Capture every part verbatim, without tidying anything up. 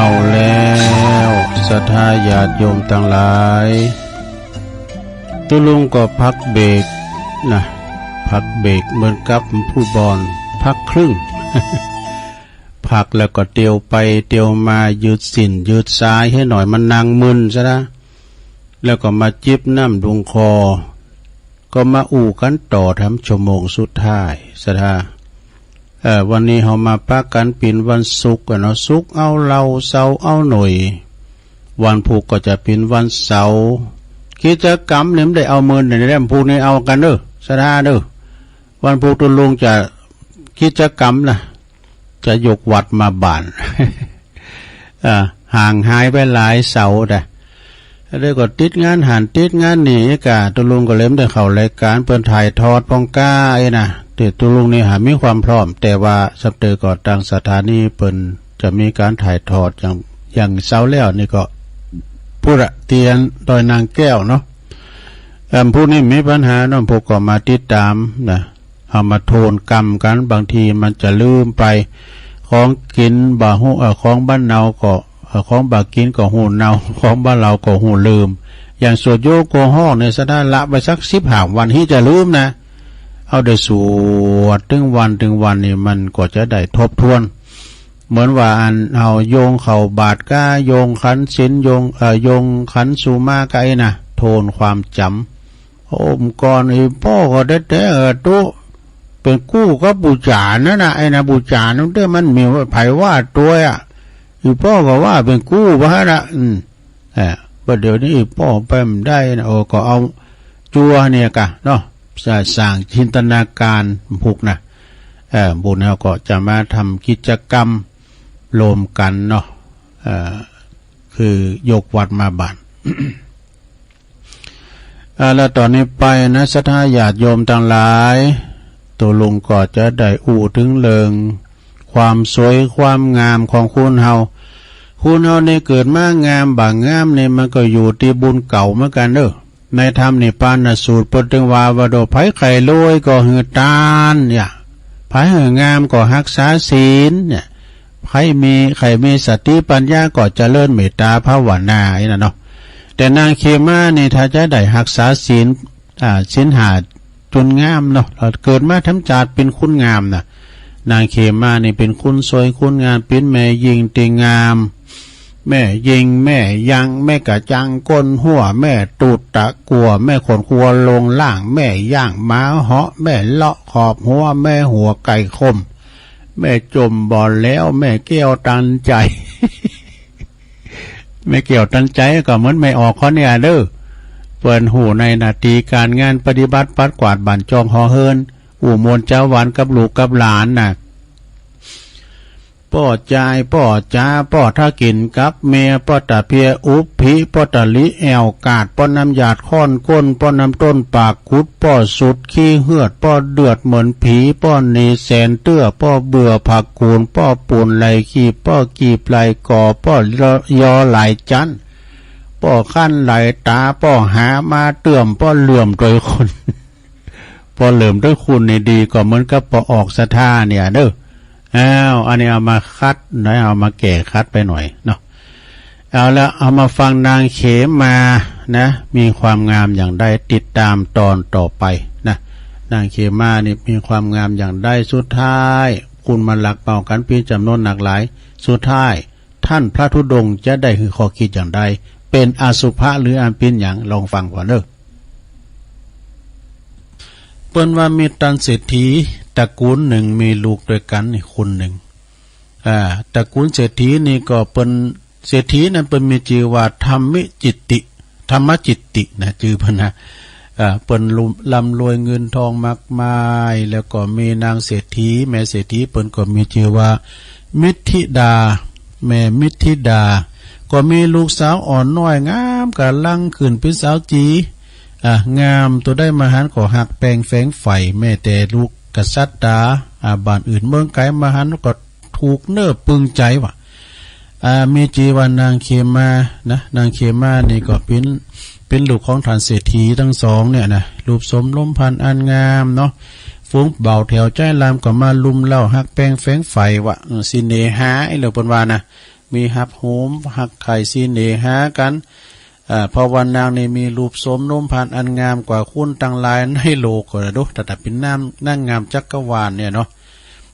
เอาแล้ว ศรัทธาญาติโยมทั้งหลาย ตุ๊ลุงก็พักเบรกนะ พักเบรกเหมือนกับผู้บอล พักครึ่ง พักแล้วก็เตียวไปเตียวมา ยืดเส้นยืดสายให้หน่อย มันนั่งมึนซะนะ แล้วก็มาจิบน้ำดุงคอ ก็มาอู้กันต่อทำชั่วโมงสุดท้าย ศรัทธา เอ่อ วันนี้เฮามาปะกันเป๋นวันศุกร์อะเนาะ ศุกร์เอาเหล้า เสาร์เอาหน่อย วันพุธก็จะเป๋นวันเสาร์ กิจกรรมเนี่ยมันได้เอาเมินในเรื่องพวกนี้เอากันเด้อ ศรัทธาเด้อ วันพุธตุ๊ลุงจะกิจกรรมนะ จะยกวัดมาบ้าน อ่า ห่างหายไปหลายเสาร์นะ แล้วก็ติดงานหั้นติดงานนี่กะ ตุ๊ลุงก็เลยไม่ได้เข้ารายการ เปิ้นถ่ายทอดพ่องก้าไอ้นะ แต่ตุ๊ลุงนี่หามีความพร้อม แต่ว่าสำเติมก็ตางสถานีเปิ้นจะมีการถ่ายทอดอย่าง อย่างเสาร์แล้วนี่ก็ พุระเตียนดอยนางแก้วเนาะ เอิ่ม พวกนี้มีปัญหาเนาะ พวกก็มาติดตามนะ เอามาโทนกรรมกัน บางทีมันจะลืมไป ของกินบ่ฮู้ เอ่อ ของบ้านเนาก็ เอ่อ ของบ่ากินก็ฮู้เนา ของบ้านเราก็ฮู้ลืม อย่างสวดโยโกห้องเนี่ย ศรัทธาละไปสักสิบห้าวัน ที่จะลืมนะ เอาได้สวดถึงวันถึงวันนี่ มันก็จะได้ทบทวน เหมือนว่าอันเอาโยงเข้าบาตรก้า โยงขันศีล โยง เอ่อ โยงขันสูมาก้าไอ้นะ โทนความจ๋ำ โอ้มก่อนอีป้อก็ได้แต่ เออ ตุ๊ เป๋นกู้กับปู่จ๋านั่นนะ ไอ้นะ ปู่จ๋านั่นเด้อ มันมีไผว่าตัวอะ อีป้อก็ว่าเป๋นกู้บ่าหั่นนะ อืม เออ บ่าเดี๋ยวนี้อีป้อไปบ่ได้นะ โอ้ ก็เอาจั่วเนี่ยกะเนาะ สร้างจินตนาการพุกนะ เออ บุญเฮาก็จะมาทำกิจกรรมรวมกันเนาะ เออ คือยกวัดมาบ้าน อ่า แล้วต่อนี้ไปนะ ศรัทธาญาติโยมทั้งหลาย ตุ๊ลุงก็จะได้อู้ถึงเรื่องความสวยความงามของคนเฮา คนเฮานี่เกิดมางามบ่างามนี่ มันก็อยู่ตี้บุญเก่าเหมือนกันเด้อ ในธรรมนิพพานสูตรเปิ้นตึงว่า ว่าโดยไผใค่รวยก็หื้อตานเนี่ย ไผหื้องามก็ฮักษาศีลเนี่ย ใผมี ใผมีสติปัญญาก็เจริญเมตตาภาวนา ไอ้นั่นเนาะ แต่นางเขมานี่ถ้าจะได้ฮักษาศีล อ่า ศีลห้าจนงามเนาะ เกิดมาธรรมชาติเป๋นคนงามนะ นางเขมานี่เป๋นคนสวยคนงาม เป๋นแม่ญิงตี้งาม แม่ญิง แม่ยัง แม่กระจัง ก้นหัว แม่ตูดตะกั่ว แม่ขนขัวลงล่าง แม่ย่างหมาเหาะ แม่เลาะขอบหัว แม่หัวไก่ขม แม่จมบ่อแล้ว แม่แก้วตันใจ๋ แม่แก้วตันใจ๋ก็เหมือนแม่ออกคนเนี่ยเด้อ เปิ้นฮู้ในหน้าตี้ก๋านงานปฏิบัติปัดกวาดบ้านจองหอเฮือน อู้ม่วนจาหวานกับลูกกับหลานน่ะ ป้อจาย ป้อจ๋า ป้อทากิ๋นกับแม่ ป้อตะเพียอุบผี ป้อตะหลีแอ่วกาด ป้อน้ำหยาดค้อนก้น ป้อน้ำต้นปากขุด ป้อสุดขี้เหือด ป้อเดือดเหมือนผี ป้อหนีแสนเตื้อ ป้อเบื่อผักกูน ป้อปูนไหลขีบ ป้อกีบไหลก่อ ป้อยอไหลจัน ป้อคันไหลต๋า ป้อหามาเตื้อม ป้อเหลื่อมโดยคน ป้อเหลื่อมโดยคนนี่ดีก็เหมือนกับป้อออกศรัทธาเนี่ยเด้อ อ้าว อันนี้เอามาขัดหน่อย เอามาแก้ขัดไปหน่อยเนาะ เอาละ เอามาฟังนางเขมานะ มีความงามอย่างใด ติดตามตอนต่อไปนะ นางเขมานี่มีความงามอย่างใด สุดท้าย คนมาลักเป่ากันเป๋นจ๋ำนวนนักหลาย สุดท้าย ท่านพระธุดงค์จะได้หื้อข้อคิดอย่างใด เป๋นอสุภะหรืออันเป๋นหยัง ลองฟังก่อนเด้อ เปิ้นว่ามีต้านเศรษฐีตระกูลหนึ่ง มีลูกด้วยกันนี่คนหนึ่ง อ่า ตระกูลเศรษฐีนี่ก็เปิ้น เศรษฐีนั้นเปิ้นมีจื่อว่าธรรมจิตติ ธรรมจิตตินะ จื่อเปิ้นนะ อ่า เปิ้นร่ำรวยเงินทองมากมาย แล้วก็มีนางเศรษฐี แม่เศรษฐีเปิ้นก็มีจื่อว่ามิตรธิดา แม่มิตรธิดา ก็มีลูกสาวอ่อนน้อยงาม ก๋ำลังขึ้นเป๋นสาวจี๋ อ่ะ งาม ตัวใดมาหันก็ฮักแปงแฝงใฝ่ แม้แต่ลูกกษัตริย์ตา อ่า บ้านอื่นเมืองไกลมาหันก็ถูกเนื้อปึงใจ๋ว่ะ อ่า มีจื่อว่านางเขมานะ นางเขมานี่ก็เป๋น เป๋นลูกของท่านเศรษฐีทั้งสองเนี่ยนะ รูปสมลมพันธุ์อันงามเนาะ ฝูงบ่าวแถวใจ๊รามก็มาลุมเล้าฮักแปงแฝงใฝ่ว่ะ เออ เสน่หาไอ้เหล่าเปิ้นว่านะ มีฮับโหมฮักใคร่เสน่หากัน อ่า เพราะว่านางนี่มีรูปโฉมนมพรรณอันงามกว่าคนตังหลายในโลกก็ได้ดู แต่ถ้าเป็นนาง นางงามจักรวาลเนี่ยเนาะ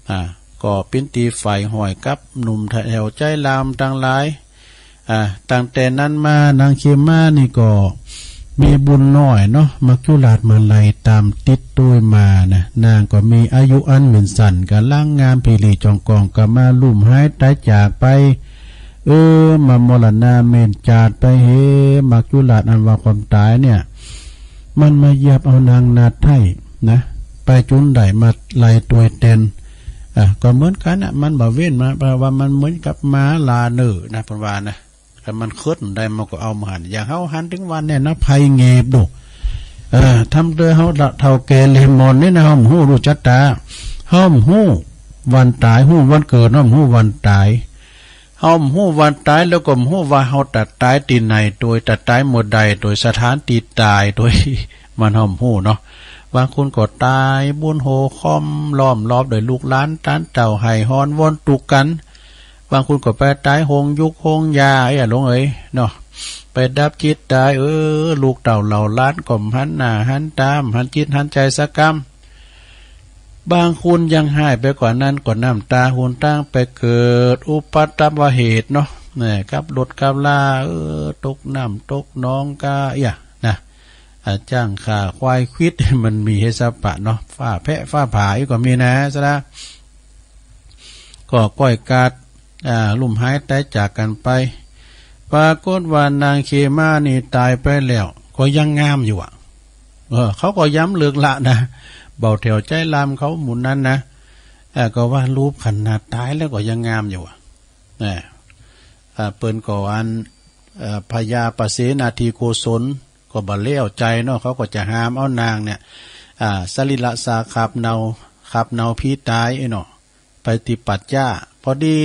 อ่า ก็เป็นตี้ใฝ่ห้อยกับหนุ่มแถวใจ๊รามตังหลาย อ่า ตั้งแต่นั้นมานางเขมานี่ก็มีบุญน้อยเนาะ มัจจุราชมาไล่ตามติดตวยมานะ นางก็มีอายุอันเหม็นสั้น ก๋ำลังงามผิหลีจ่องก่อง ก็มาลุ่มหายต๋ายจากไป เออ มามรณะเม่นจาดไปเห มัจจุราชอันว่าความต๋ายเนี่ย มันมาเหยียบเอานางนาฏไท้นะ ไปจุนได้มาไล่ตวยแตน อ่ะ ก็เหมือนกั๋นนะ มันบ่เว้นมา แปลว่ามันเหมือนกับหมาลาเน่อนะ เปิ้นว่านะ ถ้ามันเคิดได้มันก็เอามาหัน อย่างเฮาหันถึงวันเนี่ยนะ ภัยเงบดู เออ ทำโดยเฮาเฒ่าแก่เลหมอนนี่นะ เฮาบ่ฮู้ ฮู้จักต๋า เฮาบ่ฮู้วันต๋าย ฮู้วันเกิด เฮาบ่ฮู้วันต๋าย เฮาบ่ฮู้วันต๋าย แล้วก็บ่ฮู้ว่าเฮาจะต๋ายตี้ไหน โดยจะต๋ายเมื่อใด โดยสถานตี้ต๋าย โดยมันเฮาบ่ฮู้เนาะ บางคนก็ต๋ายบนโหค่อม ล้อมรอบด้วยลูกหลาน ต้านเต้าไห้ฮ้อนวอนตุ๊กข์กั๋น บางคนก็ไปต๋ายโฮงหยูกโฮงยา ไอ้หลวงเอ๋ยเนาะ ไปดับจิตต๋าย เออ ลูกเต้าเหล่าหลานก็บ่หันหน้าหันต๋า บ่หันจิตหันใจ๋สักกำ บางคนยังฮ้ายไปกว่านั้นก็น้ำต๋าหนตางไปเกิดอุปัตตวเหตุเนาะ เนี่ย กับรถกับลา เออ ตกน้ำตกหนองกา เอี้ย นะ อ่า จ้างฆ่าควายควิด มันมีเหตุสัพพะเนาะ ฟ้าแผะฟ้าผ่าอีกก็มีนะ สะดา ก็ก้อยกาด อ่า ลุ่มหายต๋ายจากกั๋นไป ปรากฏว่านางเขมานี่ต๋ายไปแล้ว ก็ยังงามอยู่อะ เออ เขาก็ย้ำเลิกละนะ เบาแถวใจ๊รามเขาหมู่นั้นนะ เออ ก็ว่ารูปขนาดต๋ายแล้วก็ยังงามอยู่อะ นะ อ่า เปิ้นก็อัน เอ่อ พญาปเสนาธิโกศล ก็บ่แล้วใจ๋เนาะ เขาก็จะห้ามเอานางเนี่ย อ่า สรีระสาขับเนา ขับเนาผีต๋ายไอ้เนาะ ไปตี้ปัจจ้า พอดี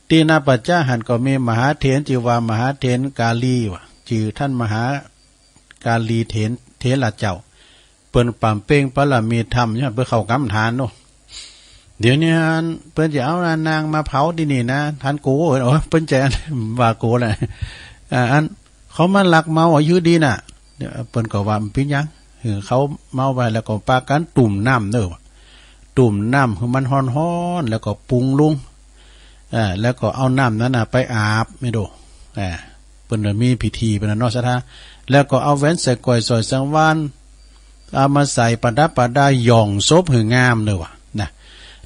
ตี้นาปัจจ้าหั้นก็มีมหาเถรจื้อว่ามหาเถรกาลีว่ะ จื้อต้านมหากาลีเถร เถระเจ้า เปิ้นปำเป่งปารมีธรรมเนี่ย เปิ้นเข้ากรรมฐานเนาะ เดี๋ยวนี้อันเปิ้นจะเอานางมาเผาตี้นี่นะ ต้านโก๋ โอ้ เปิ้นจะว่าโก๋แหละ อ่า อันเขามาลักเมาอายุดีน่ะ เปิ้นก็ว่าบ่เป๋นหยัง คือเขาเมาไปแล้วก็ปากั๋นตุ่มน้ำเน่อ ตุ่มน้ำหื้อมันฮ้อนๆ แล้วก็ปรุงลุง อ่า แล้วก็เอาน้ำนั้นน่ะไปอาบ แม่นโด อ่า เปิ้นมีพิธีเปิ้นน่ะเนาะ สะดา แล้วก็เอาแหวนใส่ก้อยสร้อยสังวาล เอามาใส่ประดับประดาหย่องศพหื้องามเน่อว่ะ นะ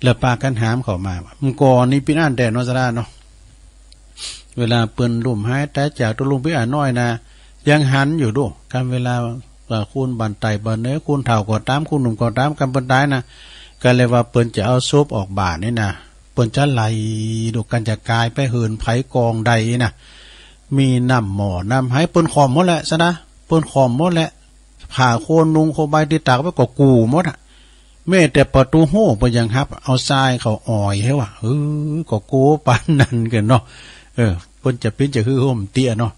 แล้วปากั๋นหามเข้ามาว่ะ มันก่อนนี่เป๋นอันแต๊เนาะ สะดาเนาะ เวลาเปิ้นลุ่มหายต๋ายจาก ตุ๊ลุงปี้อาน้อยนะ ยังหันอยู่ดู กำเวลาว่าคนบ้านใต้บ้านเหนือ คนเฒ่าก็ต๋าม คนหนุ่มก็ต๋าม กำเปิ้นต๋ายนะ ก็เลยว่าเปิ้นจะเอาศพออกบ้านนี่นะ เปิ้นจะไล่ดู กั๋นจะก๋ายไปเหินไผกองใดนะ มีน้ำหม้อน้ำไหเปิ้นขอมหมดแหละ สะดา เปิ้นขอมหมดแหละ ผ้าโคนนุงโคใบตี้ตากไว้ก็กู้หมดอะ แม้แต่ประตูโฮ่เปิ้นยังหับเอาทรายเข้าอ่อยหื้อว่ะ เออ ก็โก๋ปานนั้นกั๋นเนาะ เออ เปิ้นจะเป๋นจะหื้อโฮ่มเตี้ยเนาะ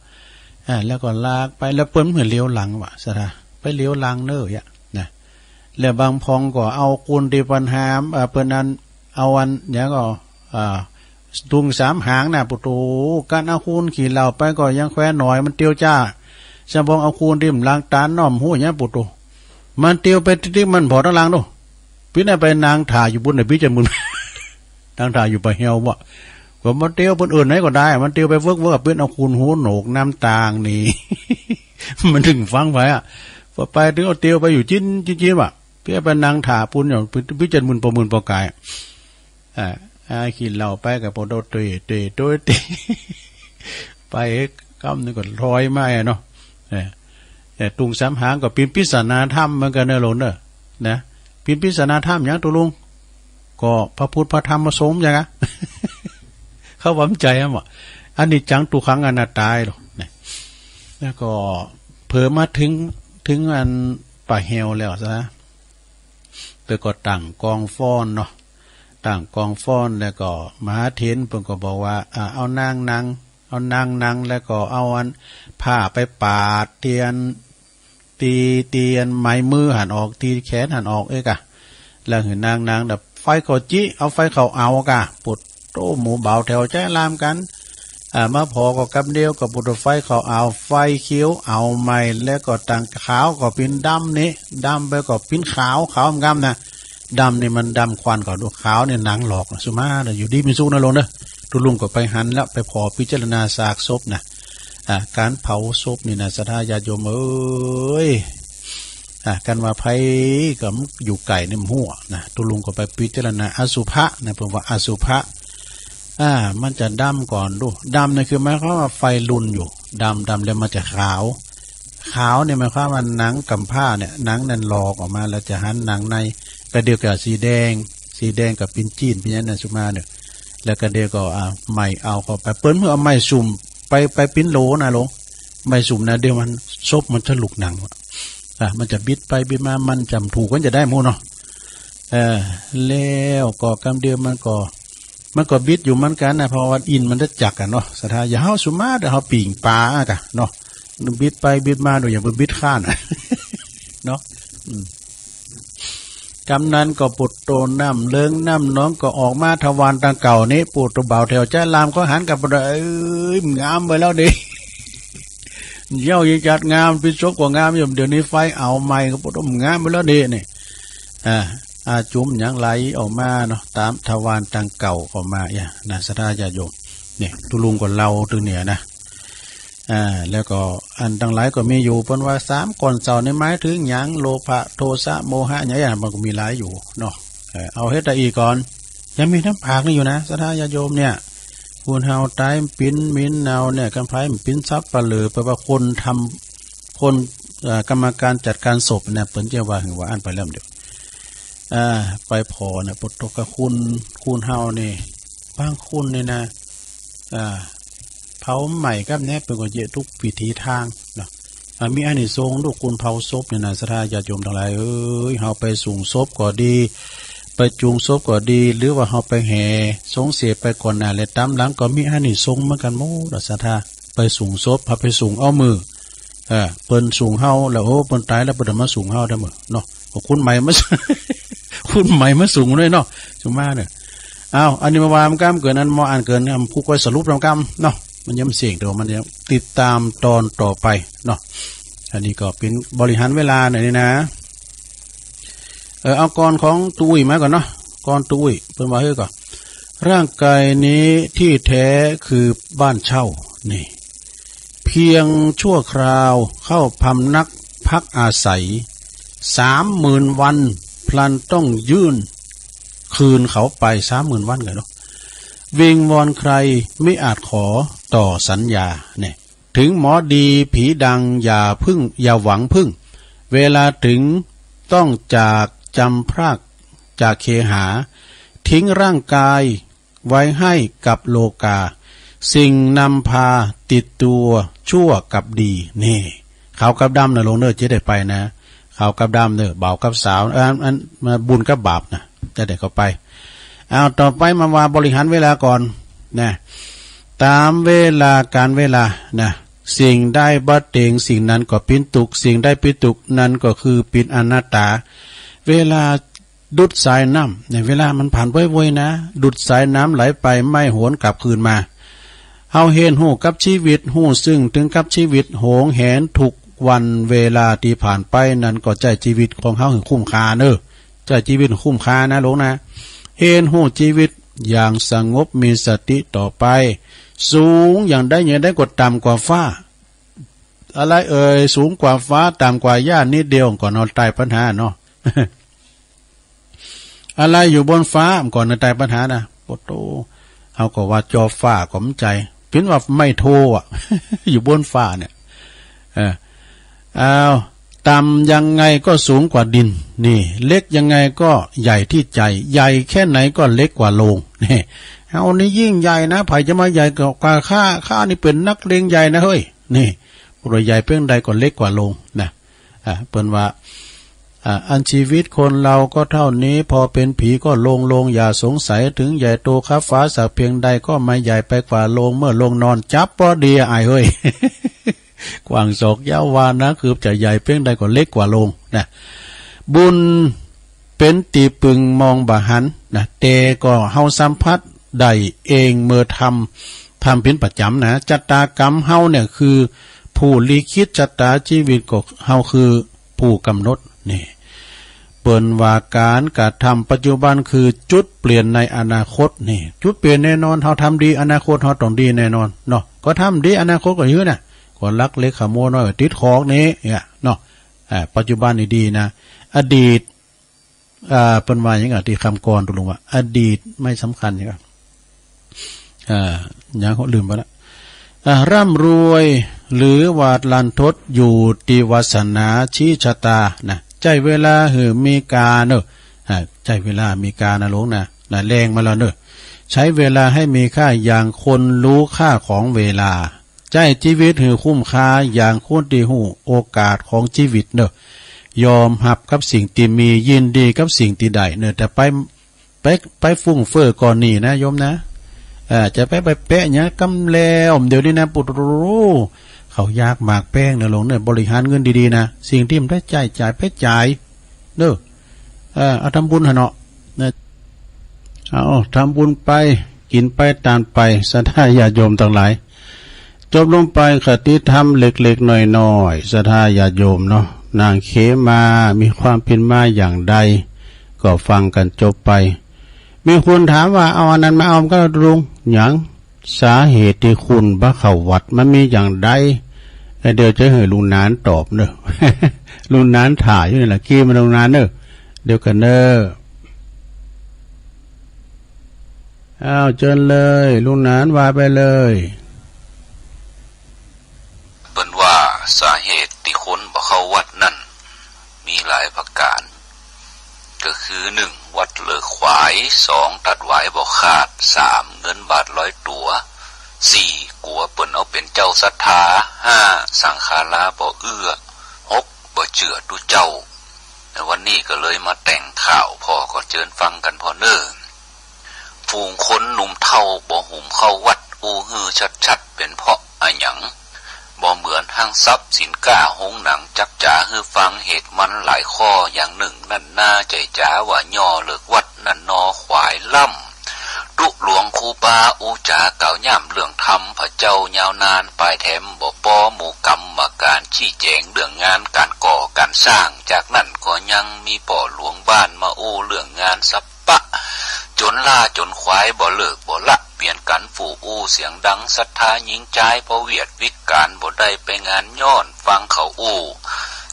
อ่า แล้วก็ลากไป แล้วเปิ้นบ่เหลียวหลังว่ะ สะดา ไปเหลียวหลังเน่อเอี้ย นะ แล้วบางพองก็เอาคนตี้เปิ้นหาม อ่า เปิ้นอัน เอาอัน หยังก็ อ่า ตุงสามหางน่ะ ปุโต กั๋นเอาคนขี้เหล้าไปก็ยังแควนหน่อย มันเตียวจ้า สะบองเอาคนตี้บ่ล้างต๋านน้อมโฮ่เนี่ย ปุโต มันเตียวไปติ๊กๆ มันผ่อตังหลังดู ปี้น่ะไปนั่งถ่าอยู่บุ้นน่ะ ปี้จะมึน นั่งถ่าอยู่ป่าเหี่ยวบ่ ก็มันเตียวเปิ้นเอิ้นไหนก็ได้ มันเตียวไปเวิร์กๆ เปิ้นเอาคนหัวโหนกน้ำตางนี่ มันถึงฟังไปอะ พอไปถึงเอาเตียวไปอยู่จิ๊นจิ๊นจิ๊นว่ะ ปี้ไปนั่งถ่าปุ้นอยู่ ปี้จะมึนปอมึนปอกาย อ่า อ่า ขี้เหล้าไปก็ปอโดดเตะเตะโดดเตะ ไปกำนึงก็ลอยมาอะเนาะ เออ แต่ตุงสามหางก็เป๋นปริศนาธรรมเหมือนกั๋นเน่อหลวงเน่อ นะ เป๋นปริศนาธรรมหยังตุ๊ลุง ก็พระพุทธพระธรรมพระสงฆ์หยังอะ เขาว่าบ่ใจ้อะหมอ อนิจจังทุกขังอนัตตาหรอก นะ แล้วก็เผลอมาถึง ถึงอันป่าเหี่ยวแล้วสะ เปิ้นก็ตั้งกองฟ้อนเนาะ ตั้งกองฟ้อนแล้วก็มหาเถรเปิ้นก็บอกว่า อ่า เอานางนั่ง เอานางนั่ง แล้วก็เอาอันผ้าไปปาดเตียน ตี้ ตี้อันไม้มือหั้นออก ตี้แขนหั้นออกเอ้ยกะ แล้วหื้อนางนั่ง แล้วไฟก็จิ เอาไฟเข้าเอากะ ปุโต หมู่บ่าวแถวใจ๊รามกั๋น อ่า มาผ่อก็กำเดียวก็ปุตตะไฟเขาเอาไฟเขียวเอาใหม่ แล้วก็ต่างขาวก็เป็นดำนี่ ดำไปก็เป็นขาว ขาวงามนะ ดำนี่มันดำควันก็ดู ขาวนี่หนังหลอกนะ สุมาเด้อ อยู่ดีมีสุขนะโลงเด้อ ตุลุงก็ไปหันแล้ว ไปผ่อพิจารณาซากศพนะ อ่า การเผาศพนี่นะ ศรัทธาญาติโยมเอ้ย อ่า กันว่าไผก็อยู่ไกลนี่มันหัวนะ ตุลุงก็ไปพิจารณาอสุภะนะ เพิ่นว่าอสุภะ อ่า มันจะดำก่อนดู ดำนี่คือหมายความว่าไฟลุนอยู่ ดำ ดำแล้วมันจะขาว ขาวนี่หมายความว่าหนังกำพร้าเนี่ย หนังนั่นหลอกออกมา แล้วจะหันหนังใน กะเดียวกับสีแดง สีแดงกับปิ้นจีนปิ้นหยังนั่นสุมาเนี่ย แล้วกะเดียวก็ อ่า ไม้เอาเข้าไป เปิ้นเพิ่นเอาไม้สุมไป ไปปิ้นโหลนะโลง ไม้สุมนะ เดี๋ยวมัน ศพมันทะลุหนังว่ะ อ่ะ มันจะบิดไปบิดมา มันจำถูกกันจะได้หมู่เนาะ เออ แล้วก็กำเดียวมันก็ มันก็บิดอยู่เหมือนกันนะ เพราะว่าอินทร์มันจะจักอะเนาะ ศรัทธา อย่าเฮาสุมาเด้อ เฮาปิ่งปลาอะกะเนาะ บิดไปบิดมา ดูอย่างเปิ้นบิดข้านอะ เนาะ อืม กำนั้นก็ปุตโตน้ำเลิงน้ำหนองก็ออกมาทวารตังเก่านี้ ปุตโตบ่าวแถวจ้ารามก็หันกลับไป เอ้ย งามไปแล้วนี่ เย้ายังจัดงาม ปิ้นศพก็งามอยู่ เดี๋ยวนี้ไฟเอาใหม่ก็ปุตโตงามไปแล้วนี่ นี่ อ่า อาจุมหยังไหลออกมาเนาะ ตามทวารตังเก่าออกมา อย่านะ ศรัทธาญาติโยม นี่ ตุลุงก็เล่าตัวเนี่ยนะ อ่า แล้วก็อันตังหลายก็มีอยู่ เปิ้นว่าสามก้อนเศร้านี่หมายถึงหยัง โลภะ โทสะ โมหะ หยัง มันก็มีหลายอยู่เนาะ เออ เอาเฮ็ดได้อีกก่อน ยังมีน้ำปากนี่อยู่นะ ศรัทธาญาติโยมเนี่ย คนเฮาตายปิ้นเหม็นเน่าเนี่ย กันไผปิ้นสัปเหร่อ แปลว่าคนทำ คน เอ่อ กรรมการจัดการศพเนี่ย เปิ้นจะว่า หรือว่าอันไปแล้วเดี๋ยว อ่า ไปผ่อเนี่ย ปุตตะคุณ คนเฮานี่ บางคนนี่นะ อ่า เผาใหม่กับเนี่ย เปิ้นก็เยียะทุกวิถีทางเนาะ อ่า มีอานิสงส์ดู คนเผาศพเนี่ยนะ ศรัทธาญาติโยมทั้งหลายเอ้ย เฮาไปสูงศพก็ดี ไปจูงศพก็ดี หรือว่าเฮาไปแห่ สงเสพไปก่อนหน้าและตามหลังก็มีอานิสงส์เหมือนกันหมดอะ ศรัทธา ไปสูงศพ เฮาไปสูงเอามือ เออ เปิ้นสูงเฮาแล้ว โอ้ เปิ้นตายแล้ว เปิ้นมาสูงเฮาได้มื้อเนาะ เอาคนใหม่มา คนใหม่มาสูงด้วยเนาะ สุมาเนี่ย อ้าว อันนี้มาว่ามันกำเกิน อันมาอ่านเกิน อันผู้ก้อยสรุปนำกำเนาะ มันยังเสี่ยง แต่ว่ามันยังติดตามตอนต่อไปเนาะ อันนี้ก็เป็นบริหารเวลาหน่อยนี่นะ เออ เอาก่อนของตุ้ยมาก่อนเนาะ ก่อนตุ้ย เปิ้นว่าเฮ้ยก่อน ร่างกายนี้ที่แท้คือบ้านเช่า นี่ เพียงชั่วคราวเข้าพำนักพักอาศัย สามหมื่นวัน พลันต้องยื่นคืนเขาไป สามหมื่นวันกันเนาะ วิงวอนใครไม่อาจขอต่อสัญญา เนี่ย ถึงหมอดีผีดังอย่าพึ่ง อย่าหวังพึ่ง เวลาถึงต้องจากจำพรากจากเคหา ทิ้งร่างกายไว้ให้กับโลกา สิ่งนำพาติดตัวชั่วกับดี นี่ ขาวกับดำนะโลงเนอะ จะได้ไปนะ ขาวกับดำเนอะ บ่าวกับสาว เออ อัน อัน บุญกับบาปนะ จะได้เข้าไป เอา ต่อไปมาว่าบริหารเวลาก่อนนะ ตามเวลาการเวลานะ สิ่งใดบ่เต็งสิ่งนั้นก็ปิ้นตุ๊กข์ สิ่งใดปิ้นตุ๊กข์นั้นก็คือปิ้นอนัตตา เวลาดุจสายน้ำ เนี่ย เวลามันผ่านไวๆนะ ดุจสายน้ำไหลไปไม่หวนกลับคืนมา เฮาเห็นฮู้กับชีวิต ฮู้ซึ้งถึงกับชีวิต หวงแหนทุกวันเวลาที่ผ่านไป นั้นก็ใจ๊ชีวิตของเฮาให้คุ้มค่าเนอะ ใจ๊ชีวิตให้คุ้มค่านะโลงนะ เห็นฮู้ชีวิตอย่างสงบ มีสติต่อไป สูงอย่างใดอย่างใดก็ต่ำกว่าฟ้า อะไรเอ่ย สูงกว่าฟ้า ต่ำกว่าหญ้านิดเดียวก็นอนตายปัญหาเนาะ อะไรอยู่บนฟ้ามันก่อนในใต้ปัญหานะ โอ้โต เฮาก็ว่าจอฟ้าก็มันใจ๋ เปิ้นว่าไม้โทอ่ะ อยู่บนฟ้าเนี่ย เออ เอา ต่ำยังไงก็สูงกว่าดิน นี่ เล็กยังไงก็ใหญ่ที่ใจ ใหญ่แค่ไหนก็เล็กกว่าโลง นี่ เฮานี่ยิ่งใหญ่นะ ใผจะมาใหญ่กว่าข้า ข้านี่เป๋นนักเลงใหญ่นะเฮ้ย นี่ ผู้ใดใหญ่เพียงใดก็เล็กกว่าโลงนะ อ่า เปิ้นว่า อ่า อันชีวิตคนเราก็เท่านี้ พอเป็นผีก็ลงลง อย่าสงสัย ถึงใหญ่โตคับฟ้าสักเพียงใด ก็ไม่ใหญ่ไปกว่าโลง เมื่อลงนอนจับพอดี อ้ายเฮ้ย กว้างศอกยาววานะ คือจะใหญ่เพียงใดก็เล็กกว่าโลงนะ บุญเป๋นตี้ปึงมองบ่หันนะ แต่ก็เฮาสัมผัสได้เองเมื่อทำ ทำเป็นประจำนะ ชะตากรรมเฮาเนี่ยคือผู้ลิขิตชะตาชีวิตก็เฮาคือผู้กำหนดนี่ เปิ้นว่าการกระทำปัจจุบันคือจุดเปลี่ยนในอนาคตนี่ จุดเปลี่ยนแน่นอน เฮาทำดี อนาคตเฮาต้องดีแน่นอนเนาะ ก็ทำดี อนาคตก็หื้อนะ ก็ลักเล็กขโมยน้อย ติดคุกนี่ เนี่ยเนาะ อ่า ปัจจุบันนี่ดีนะ อดีต อ่า เปิ้นว่าหยังอะ ตี้คำก่อน ตกลงว่า อดีตไม่สำคัญหยังอะ อ่า หยัง ลืมไปละ อ่า ร่ำรวยหรือว่ารันทดอยู่ตี้วาสนาชี้ชะตานะ ใจ๊เวลาหื้อมีกาเนอะ อ่า ใจ๊เวลามีกานะหลวงนะ นะ แรงมาแล้วเนอะ ใช้เวลาให้มีค่าอย่างคนรู้ค่าของเวลา ใจ๊ชีวิตหื้อคุ้มค่าอย่างคนตี้ฮู้โอกาสของชีวิตเนอะ ยอมฮับกับสิ่งตี้มี ยินดีกับสิ่งตี้ได้เนอะ แต่ไป ไป ไปฟุ่มเฟือยก่อนนี่นะโยมนะ เอ่อ จะไป ไปแปะหยังกำแล้ว เดี๋ยวนี้นะ ปุตรู เขายากหมากแพงเนอะหลวงเนอะ บริหารเงินดีๆนะ สิ่งตี้มันได้ใจ๊จ่ายไปจ่ายเนอะ เอ่อ เอาทำบุญหะเนาะ นะ เอาทำบุญไป กิ๋นไป ตานไป ศรัทธาญาติโยมตังหลาย จบลงไปคติธรรมเล็กๆน้อยๆ ศรัทธาญาติโยมเนาะ นางเขมามีความเป๋นมาอย่างใด ก็ฟังกั๋นจบไป มีคนถามว่า เอาอันนั้นมาเอาก็ลุง หยัง สาเหตุตี้คนบ่เข้าวัดมันมีอย่างใด เดี๋ยวจะหื้อลุงหนานตอบเนอะ ลุงหนานถ่ายอยู่นี่แหละ กี้มาลุงหนานเนอะ เดี๋ยวก่อนเนอะ อ้าว เจิญเลย ลุงหนานว่าไปเลย เปิ้นว่าสาเหตุตี้คนบ่เข้าวัดนั้น มีหลายประก๋าน ก็คือ หนึ่ง วัดเลิกขวาย สอง ตัดหวายบ่ขาด สาม เงินบาทลอยตั๋ว สี่ กั๋วเปิ้นเอาเป๋นเจ้าศรัทธา ห้า สังขาราบ่เอื้อ หก บ่เจื้อตุ๊เจ้า วันนี้ก็เลยมาแต่งข่าว พ่อก็เจิญฟังกั๋นพ่อเน่อ ฝูงคนหนุ่มเฒ่าบ่หุมเข้าวัด อู้หื้อชัดๆ เป๋นเพราะอะหยัง บ่เหมือนห้างทรัพย์สินค้า โฮงหนัง จักจ๋าหื้อฟังเหตุมันหลายข้อ อย่างหนึ่งนั้นนา ใจ๊จ๋าว่าย่อเลิกวัดนั้นนอ ขวายล่ำ ตุ๊หลวงครูบาอู้จ๋ากล่าวย่ำเรื่องธรรมพระเจ้ายาวนาน ปายแถมบ่ปอหมู่กรรมการ ชี้แจ๋งเรื่องงานก๋านก่อก๋านสร้าง จากนั้นก็ยังมีป้อหลวงบ้านมาอู้เรื่องงานสัปปะ จ๋นล่าจ๋นขวายบ่เลิกบ่ละ เปลี่ยนกั๋นฟู่อู้เสียงดัง ศรัทธาญิงจาย พอเวียดวิกก๋าน บ่ได้ไปงานย้อนฟังเขาอู้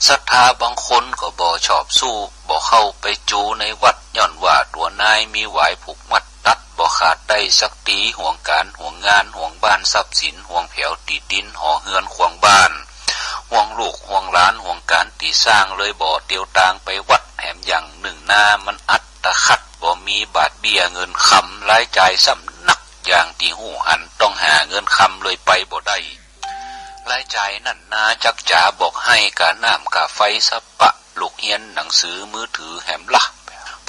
ศรัทธาบางคนก็บ่ชอบสู้ บ่เข้าไปจูในวัด ย้อนว่าตั๋วนายมีหวายผูกมัด ตัดบ่ขาดได้สักตี ห่วงก๋านห่วงงาน ห่วงบ้านทรัพย์สิน ห่วงแผวตี้ดิน หอเฮือนขวางบ้าน ห่วงลูกห่วงหลาน ห่วงก๋านตี้สร้าง เลยบ่เตียวตางไปวัด แถมอย่างหนึ่งนา มันอัตคัด บ่มีบาทเบี้ยเงินคำ รายจ่ายซ้ำนัก อย่างตี้ฮู้หัน ต้องหาเงินคำเลยไปบ่ได้ รายจ่ายนั้นนา จักจ๋าบอกไห้ก๋าน้ำก๋าไฟสัปปะ ลูกเฮียนหนังสือมือถือแหมละ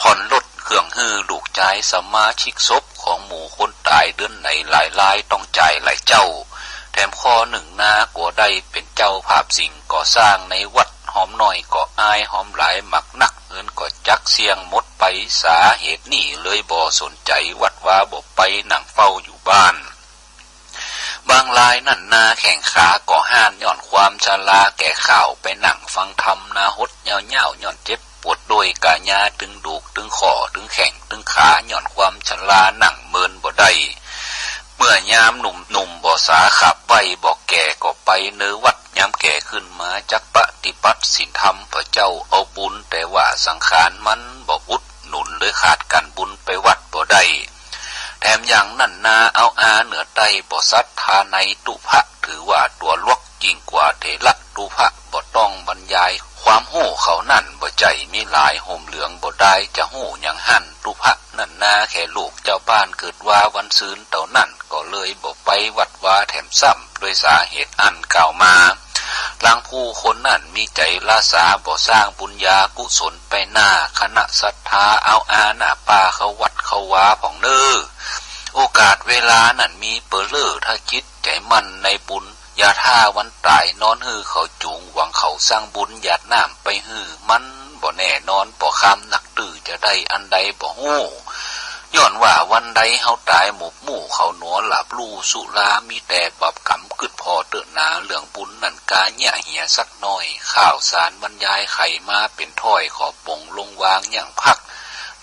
ผ่อนรถเครื่องหื้อลูกจาย สมาชิกศพของหมู่คนต๋าย เดือนไหนหลายราย ต้องจ่ายหลายเจ้า แถมข้อหนึ่งนา กั๋วได้เป๋นเจ้าภาพสิ่งก่อสร้างในวัด หอมน้อยก็อาย หอมหลายมักนัก เงินก็จักเสี้ยงหมดไป สาเหตุนี้เลยบ่สนใจ๋วัดวา บ่ไปนั่งเฝ้าอยู่บ้าน บางรายนั้นนา แข้งขาก็ฮ้าน ย้อนความชราแก่ข้าว ไปนั่งฟังธรรมนาหดยาวๆ ย้อนเจ็บปวดด้วยก๋ายา ตึงดูกตึงข้อตึงแข้งตึงขา ย้อนความชรานั่งเมินบ่ได้ เมื่อยามหนุ่มๆ บ่สาขับไหว บ่แก่ก็ไปเนอวัด ยามแก่ขึ้นมาจักปฏิบัติศีลธรรมพระเจ้าเอาบุญ แต่ว่าสังขารมันบ่อุดหนุน เลยขาดก๋านบุญ ไปวัดบ่ได้ แถมอย่างนั้นนา เอาอาเหนือใต้บ่ศรัทธาในตุ๊พะ ถือว่าตั๋วลวกยิ่งกว่าเถระตุ๊พะ บ่ต้องบรรยาย ความฮู้เขานั้นบ่ใจ้มีหลาย ห่มเหลืองบ่ดาย จะฮู้หยังหั้นตุ๊พะนั้นนา แค่ลูกเจ้าบ้านเกิดว่าวันซืนเต้านั้น ก็เลยบ่ไปวัดวาแถมซ้ำ ด้วยสาเหตุอันกล่าวมา ลางผู้คนนั้นมีใจ๋ละสา บ่สร้างบุญญากุศลไปหน้า คณะศรัทธาเอาอาหน้าป้าเข้าวัดเข้าวาพ่องเน่อ โอกาสเวลานั้นมีเป๋อเล่อ ถ้าจิตใจ๋มั่นในบุญ อย่าถ้าวันต๋ายนอนหื้อเขาจูง หวังเขาสร้างบุญหยาดน้ำไปหื้อ มันบ่แน่นอน บ่คำนักตื้อจะได้อันใดบ่ฮู้ ย้อนว่าวันใดเฮาต๋าย หมกหมู่เขาหนัว หลาบลู่สุรา มีแต่บาปกรรม กึ๊ดผ่อเต๊อะหนา เรื่องบุญนั่นกาเยียะเหียสักหน้อย ข่าวสารบรรยายใค่มาเป๋นถ้อย ขอป๋งลงวางยั้งพัก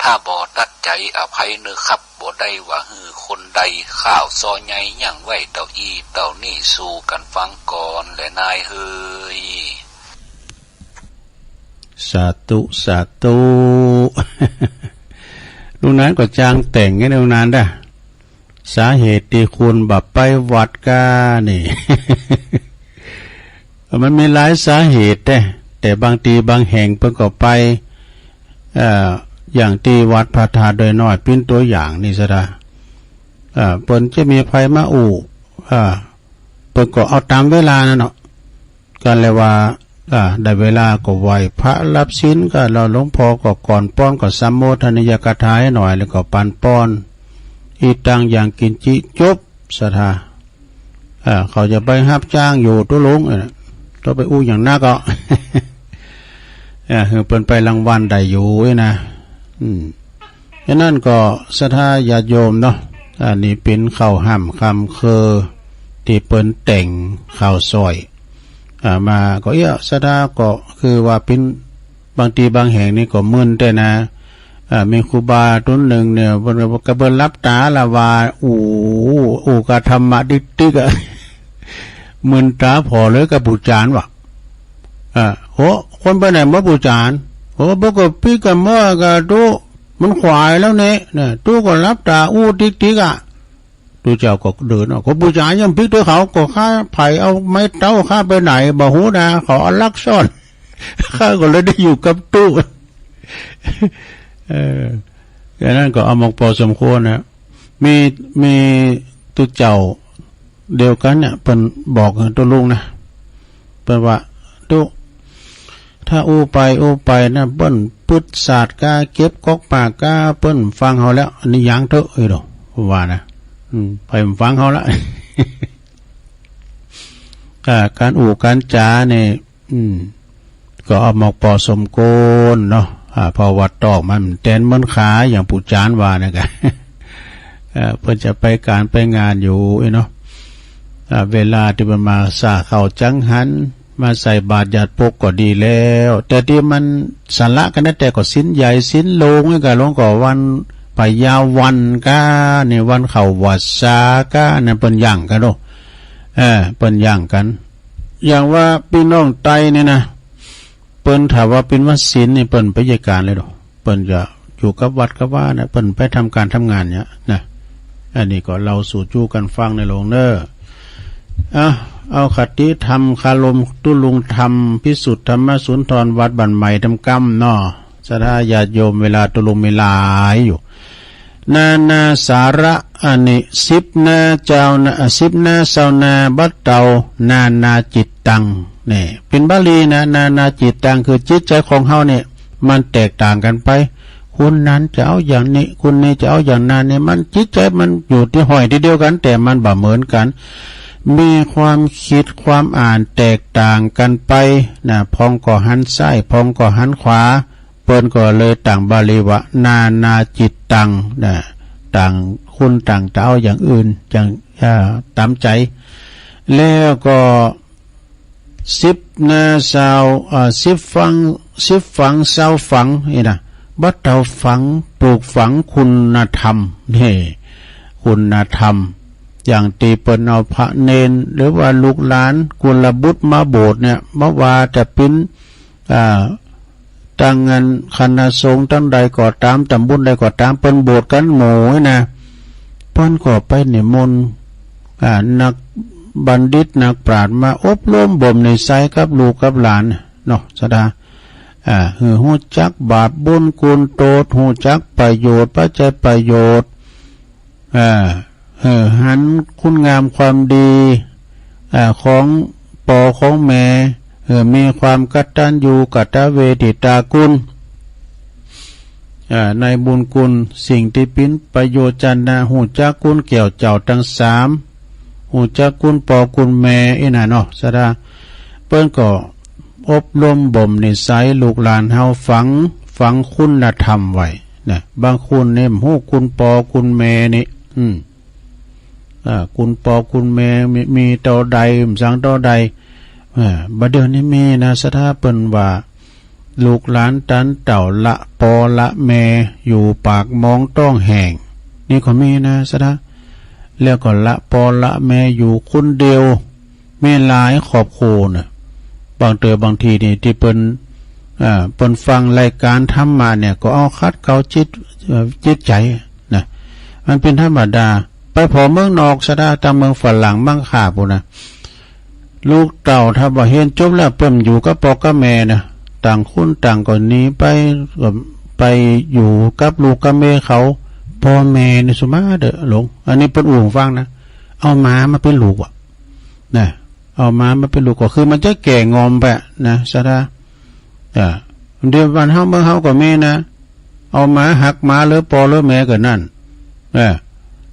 ถ้าบ่ตัดใจ๋อภัยเน่อครับ บ่ได้ว่าหื้อคนใด ข่าวซอใหญ่ยั้งไว้เต้าอี้เต้านี่ สู่กั๋นฟังก่อนแลนายเฮย สาธุ สาธุ ลุงหนานก็จางแต่งไง ลุงหนานด้า สาเหตุตี้คนบ่ไปวัดก้านี่ มันมีหลายสาเหตุเด้ แต่บางตี้บางแห่งเปิ้นก็ไป เอ่อ อย่างตี้วัดพระธาตุดอยน้อย เป๋นตั๋วอย่างนี่ซะด้า เอ่อ เปิ้นจะมีใผมาอู้ เอ่อ เปิ้นก็เอาต๋ามเวลานั่นเนาะ ก็เลยว่า อ่า ได้เวลาก็ไหว้พระรับศีลก็ แล้วหลวงพ่อก็ก่อนป้อนก็สมโภชนียกถาให้หน่อย แล้วก็ปันป้อน อิตังยังกิญจิ จบ ศรัทธา อ่า เขาจะไปฮับจ้างอยู่ตุ๊ลุง เออ ต้องไปอู้อย่างนักก็ เออ คือเปิ้นไปรางวัลได้อยู่นะ อืม ฉะนั้นก็ศรัทธาญาติโยมเนาะ อันนี้เป๋นข้าวห้ำคำเคอตี้เปิ้นแต่งข้าวซอย อ่า มาก็เอี้ย ศรัทธาก็คือว่าเป๋นบางตี้บางแห่งนี่ก็มึนแต่นะ อ่า มีครูบาตุ๊นนึ่งเนี่ย เปิ้นก็ ก็เปิ้นหลับต๋าละว่า อู้ อู้กาธรรมะติ๊กๆ อะ มึนต๋าผ่อเลยกับปู่จานว่ะ อ่า โห คนไปไหนหมดปู่จาน โห ปกติกับเมื่อกับตุ๊ มันขวายแล้วเนี่ย เนี่ย ตุ๊ก็หลับต๋าอู้ติ๊กๆ อะ ตุ๊เจ้าก็เดินออก ก็ปู่จ๋ายังปิ๊กตัวเขา ก็ข้าไผเอาไม้เต๊าข้าไปไหน บ่ฮู้นะ เขาเอาลักซ่อน ข้าก็เลยได้อยู่กับตุ๊ เออ อย่างนั้นก็เอามากพอสมควรนะ มี มีตุ๊เจ้าเดียวกั๋นเนี่ย เปิ้นบอกตุ๊ลุงนะ เปิ้นว่า ตุ๊ ถ้าอู้ไปอู้ไปนะ เปิ้นปึดสาดก้า เก็บก๊อกปากก้า เปิ้นฟังเฮาแล้ว อันนี้ยังเต๊อะ เอ้ยโด ว่านะ อืม ไปฟังเฮาละ อ่า ก๋านอู้ก๋านจ๋าเนี่ย อืม ก็เอามากพอสมควรเนาะ อ่า เพราะว่าตอกมันแตนเหมือนขา อย่างปู่จานว่านะกะ เอ่อ เปิ้นจะไปก๋านไปงานอยู่เนาะ อ่า เวลาตี้เปิ้นมาสาข้าวจังหัน มาใส่บาตรญาติปกก็ดีแล้ว แต่ตี้มันสละกั๋นนะ แต่ก็ศีลใหญ่ศีลโลงนี่กะ หลวงก็วันไปยาววันก้า นี่วันเข้าวัสสาก้า นั่นเปิ้นยังกั๋นโด เออ เปิ้นยังกั๋น อย่างว่าปี้น้องไตนี่นะ เปิ้นถ้าว่าเป๋นวันศีลนี่ เปิ้นไปเยียะก๋านเลยโด เปิ้นจะอยู่กับวัดกับวานะ เปิ้นไปทำก๋านทำงานเนี่ยนะ อันนี้ก็เล่าสู่จู้กั๋นฟังในหลวงเน้อ อ่ะ เอาคติธรรมคารมตุ๊ลุงธรรม พิสุทธิ์ธรรมสุนทร วัดบ้านใหม่ตำกำเนาะ ศรัทธาญาติโยม เวลาตุ๊ลุงมีหลายอยู่ นานาสาระ อันนี้ สิบนาเจ้านา อ่ะ สิบนาเจ้านา บัดเต่า นานาจิตตัง นี่ เป๋นบาลีนะ นานาจิตตัง คือจิตใจ๋ของเฮาเนี่ย มันแตกต่างกั๋นไป คนนั้นจะเอาอย่างนี้ คนนี้จะเอาอย่างนั้นเนี่ย มันจิตใจ๋มันอยู่ตี้ห้อยตี้เดียวกั๋น แต่มันบ่เหมือนกั๋น มีความคิดความอ่านแตกต่างกั๋นไปนะ พองก็หันซ้าย พองก็หันขวา เปิ้นก็เลยตั้งบาลีว่า นานาจิตตัง นะ ต่างคนต่างจะเอาอย่างอื่น อย่าง เอ่อ ต๋ามใจ๋ แล้วก็ สิบนาเจ้า เอ่อ สิบฝัง สิบฝังเจ้าฝัง นี่นะ บัดเต่าฝัง ปลูกฝังคุณธรรม นี่ คุณธรรม อย่างตี้เปิ้นเอาพระเณร หรือว่าลูกหลาน กุลบุตรมาโบสถ์เนี่ย บ่ว่าจะเป๋น อ่า ตังอันคณะสงฆ์ตังใดก็ต๋าม ตำบลใดก็ต๋าม เปิ้นโบสถ์กั๋นหมู่นะ เปิ้นก็ไปนิมนต์ อ่า นักบัณฑิตนักปราชญ์มาอบรมบ่มนิสัยกับลูกกับหลานเนาะ ศรัทธา อ่า หื้อฮู้จักบาปบุญคุณโทษ ฮู้จักประโยชน์ ปัจจัยประโยชน์ อ่า เออ หันคุณงามความดี อ่า ของป้อของแม่ เออ มีความกตัญญูกตเวทิตาคุณ อ่า ในบุญคุณ สิ่งตี้เป๋นประโยชน์จรรย์นะ ฮู้จักคุณแก้วเจ้าตังสาม ฮู้จักคุณป้อคุณแม่ อี้น่ะเนาะ ศรัทธา เปิ้นก็อบรมบ่มนิสัยลูกหลานเฮาฝัง ฝังคุณธรรมไว้ นะ บางคนนี่บ่ฮู้คุณปอคุณแม่นี่ อืม อ่า คุณปอคุณแม่มี มีเต้าใด บ่ซั้งเต้าใด อ่า บ่าเดี๋ยวนี้มีนะ ศรัทธา เปิ้นว่า ลูกหลานตันเต้าละปอละแม่ อยู่ปากหมองต้องแห้ง นี่ก็มีนะ ศรัทธา แล้วก็ละปอละแม่อยู่คนเดียว มีหลายครอบครัวน่ะ บางเตื้อบางทีนี่ตี้เปิ้น อ่า เปิ้นฟังรายการธรรมะเนี่ย ก็เอาขัดเกลาจิต เอ่อ จิตใจ๋นะ มันเป๋นธรรมดา ไปผ่อเมืองนอก ศรัทธา ตางเมืองฝรั่ง เมืองคาบปู้นน่ะ ลูกเต้าถ้าบ่าเฮียนจบแล้ว เปิ้นอยู่กับปอกับแม่น่ะ ต่างคนต่างก็หนีไป ก็ไปอยู่กับลูกกับเมียเขา ปอแม่นี่สุมาเด้อหลวง อันนี้เปิ้นอู้หื้อฟังนะ เอาหมามาเป๋นลูกว่ะ นะ เอาหมามาเป๋นลูก ก็คือมันจะแก่งอมไปนะ ศรัทธา อ่า เดี๋ยวบ้านเฮาเมืองเฮาก็มีนะ เอาหมาหักหมาเลือปอเลือแม่ก็นั่น เออ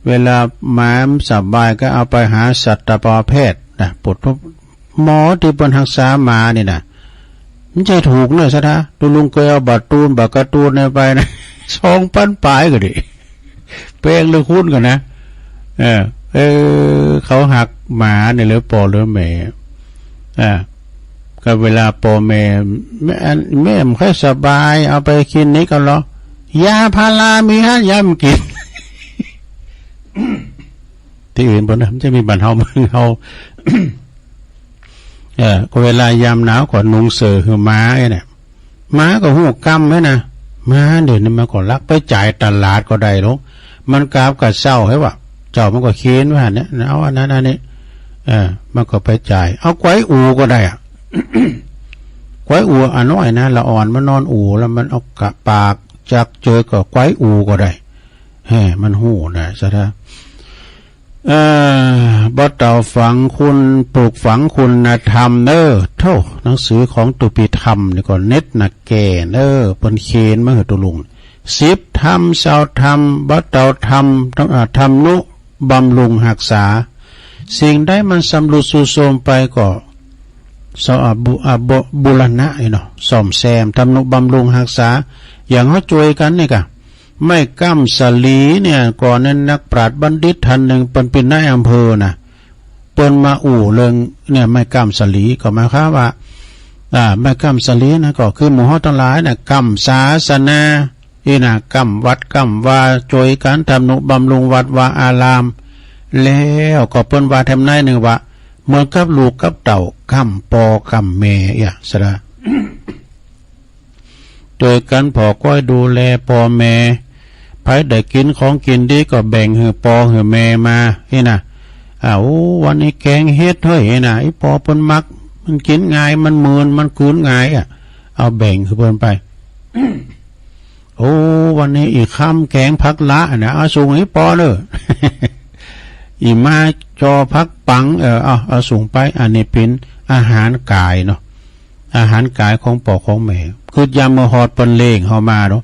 เวลาหมาบ่สบายก็เอาไปหาสัตวแพทย์นะ ปวดทุก หมอตี้เปิ้นฮักษาหมานี่นะ มันใจ้ถูกเนอะ ศรัทธา ตุ๊ลุงเกยเอาบัตรตูน บัตรการ์ตูนเนี่ยไปนะ สองปันป๋ายก็ดี แปงหรือคูณกันนะ เออ เออ เขาหักหมาเนี่ย เลือปอเลือแม่ อ่า ก็เวลาปอแม่ แม่ แม่บ่ค่อยสบาย เอาไปคลินิกเอาเหรอ ยาพารามีฮะ ยาบ่กิ๋น ตี้อื่นบ่นะ มันจะมีบ้านเฮาเมืองเฮา เออ ก็เวลายามหนาวก็นุ่งเสื้อหื้อหมาไอ้เนี่ย หมาก็ฮู้กำไว้นะ หมาเดี๋ยวนี้มันก็ลักไปจ่ายตลาดก็ได้หรอก มันกราบกระเซ้าให้ว่า เจ้ามันก็เขียนไว้หั่นเนี่ย เอาอันนั้นอันนี้ เออ มันก็ไปจ่าย เอาไกวอู่ก็ได้อะ ไกวอู่อันน้อยนะ ละอ่อนมันนอนอู่แล้วมันเอากะปากจักเจอก็ไกวอู่ก็ได้ แฮ่ มันฮู้นะ ศรัทธา เอ่อ บ่เต้าฝังคุณ ปลูกฝังคุณธรรมเนอ โธ่ หนังสือของตุปีธรรมนี่ก็เน็ตนะแก่เนอ เปิ้นเขียนมาหื้อตุ๊ลุง สิบธรรม ซาวธรรม บ่เต้าธรรม อ่า ธรรมนุบำรุงฮักษา สิ่งใดมันชำรุดทรุดโทรมไปก็ ส- อ่า บุ- อ่า บุ- บูรณะนี่เนาะ ซ่อมแซม ธรรมนุบำรุงฮักษา อย่างเฮาจ้วยกั๋นนี่กะ ไม้ก้ำสาลีเนี่ย ก่อนนั้นนักปราชญ์บัณฑิตท่านหนึ่ง เปิ้นเป๋นนายอำเภอนะ เปิ้นมาอู้เรื่องเนี่ย ไม้ก้ำสาลี ก็หมายความว่า อ่า ไม้ก้ำสาลีนะ ก็คือหมู่เฮาตังหลายนะ ก้ำศาสนา นี่นะ ก้ำวัดก้ำวา จ้วยกั๋นทำนุบำรุงวัดวาอาราม แล้วก็เปิ้นว่าแถมนายหนึ่งว่า เหมือนกับลูกกับเต้า ก้ำปอก้ำแม่ เอี้ย ศรัทธา จ้วยกั๋นผ่อคอยดูแลปอแม่ ใผได้กิ๋นของกิ๋นดีก็แบ่งหื้อปอหื้อแม่มา นี่นะ อ้าว วันนี้แกงเห็ดเฮ้ย นี่นะ อี่ปอเปิ้นมัก มันกิ๋นง่าย มันมื่น มันกืนง่ายอะ เอาแบ่งหื้อเปิ้นไป โอ้ วันนี้อี่คำแกงผักละนะ เอาส่งหื้อปอเน่อ อี่มาจอผักปัง เออ เอา เอาส่งไป อันนี้เป๋นอาหารก๋ายเนาะ อาหารก๋ายของปอของแม่ คือยามเมื่อฮอดเปิ้นเล็งเฮามาเนาะ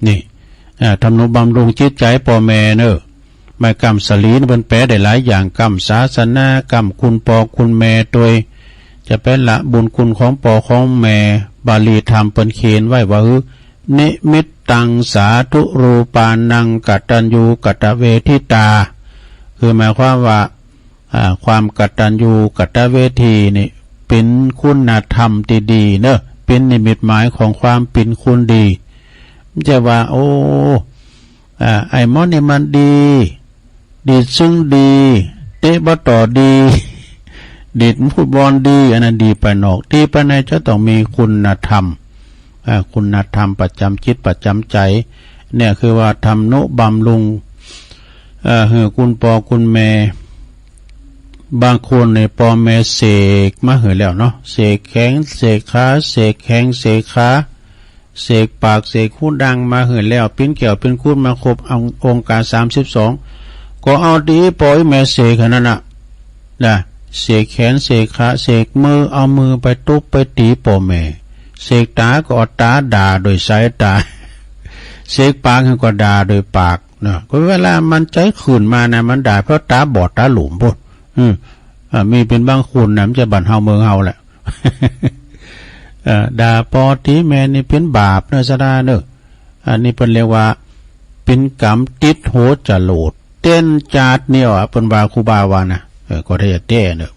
นี่ อ่า ทำนุบำรุงจิตใจ๋ปอแม่เน่อ ไม้ก้ำสาลีนี่เปิ้นแป๋ได้หลายอย่าง ก้ำศาสนา ก้ำคุณปอคุณแม่ตวย จะเป๋นละบุญคุณของปอของแม่ บาลีธรรมเปิ้นเขียนไว้ว่า หื้อ นิมิตตังสาธุรูปานังกตัญญูกตเวทิตา คือหมายความว่า อ่า ความกตัญญูกตเวทีนี่เป๋นคุณธรรมตี้ดีเนอะ เป๋นนิมิตหมายของความเป๋นคนดี บ่ใจ้ว่า โอ้ อ่า ไอ้หมอนี่มันดี ดีดซึ่งดี เตะบ่ต่อดี ดีดฟุตบอลดี อันนั้นดีภายนอก ตี้ภายในจะต้องมีคุณธรรม อ่า คุณธรรมประจ๋ำจิตประจ๋ำใจ๋ เนี่ยคือว่าทำนุบำรุง เอ่อ หื้อคุณปอคุณแม่ บางคนนี่ปอแม่เสกมาหื้อแล้วเนาะ เสกแขนเสกขา เสกแข้งเสกขา เสกปากเสกหูดังมาหื้อแล้ว ปิ้นแก้วปิ้นคูณมาครบองค์ องค์การสามสิบสอง ก็เอาตี้ปอตี้แม่เสกแค่นั้นน่ะ นะ เสกแขนเสกขา เสกมือ เอามือไปตุ๊บไปตี๋ปอแม่ เสกต๋าก็เอาต๋าด่าโดยสายต๋า เสกปากก็ด่าโดยปากนะ ก็เวลามันใจ๋ขื่นมานะ มันด่าเพราะต๋าบอดต๋าหลุมปู้น อืม อ่า มีเป๋นบางคนนะ บ่ใจ้บ้านเฮาเมืองเฮาแหละ เอ่อ ด่าปอตี๋แม่นี่เป๋นบาปเนอะ ศรัทธาเนอะ อันนี้เปิ้นเรียกว่าเป็นกรรมติดหัวจรวด เต้นจาดเนี่ยอ่ะ เปิ้นว่าครูบาว่านะ เออ ก็ได้แต่เนอะ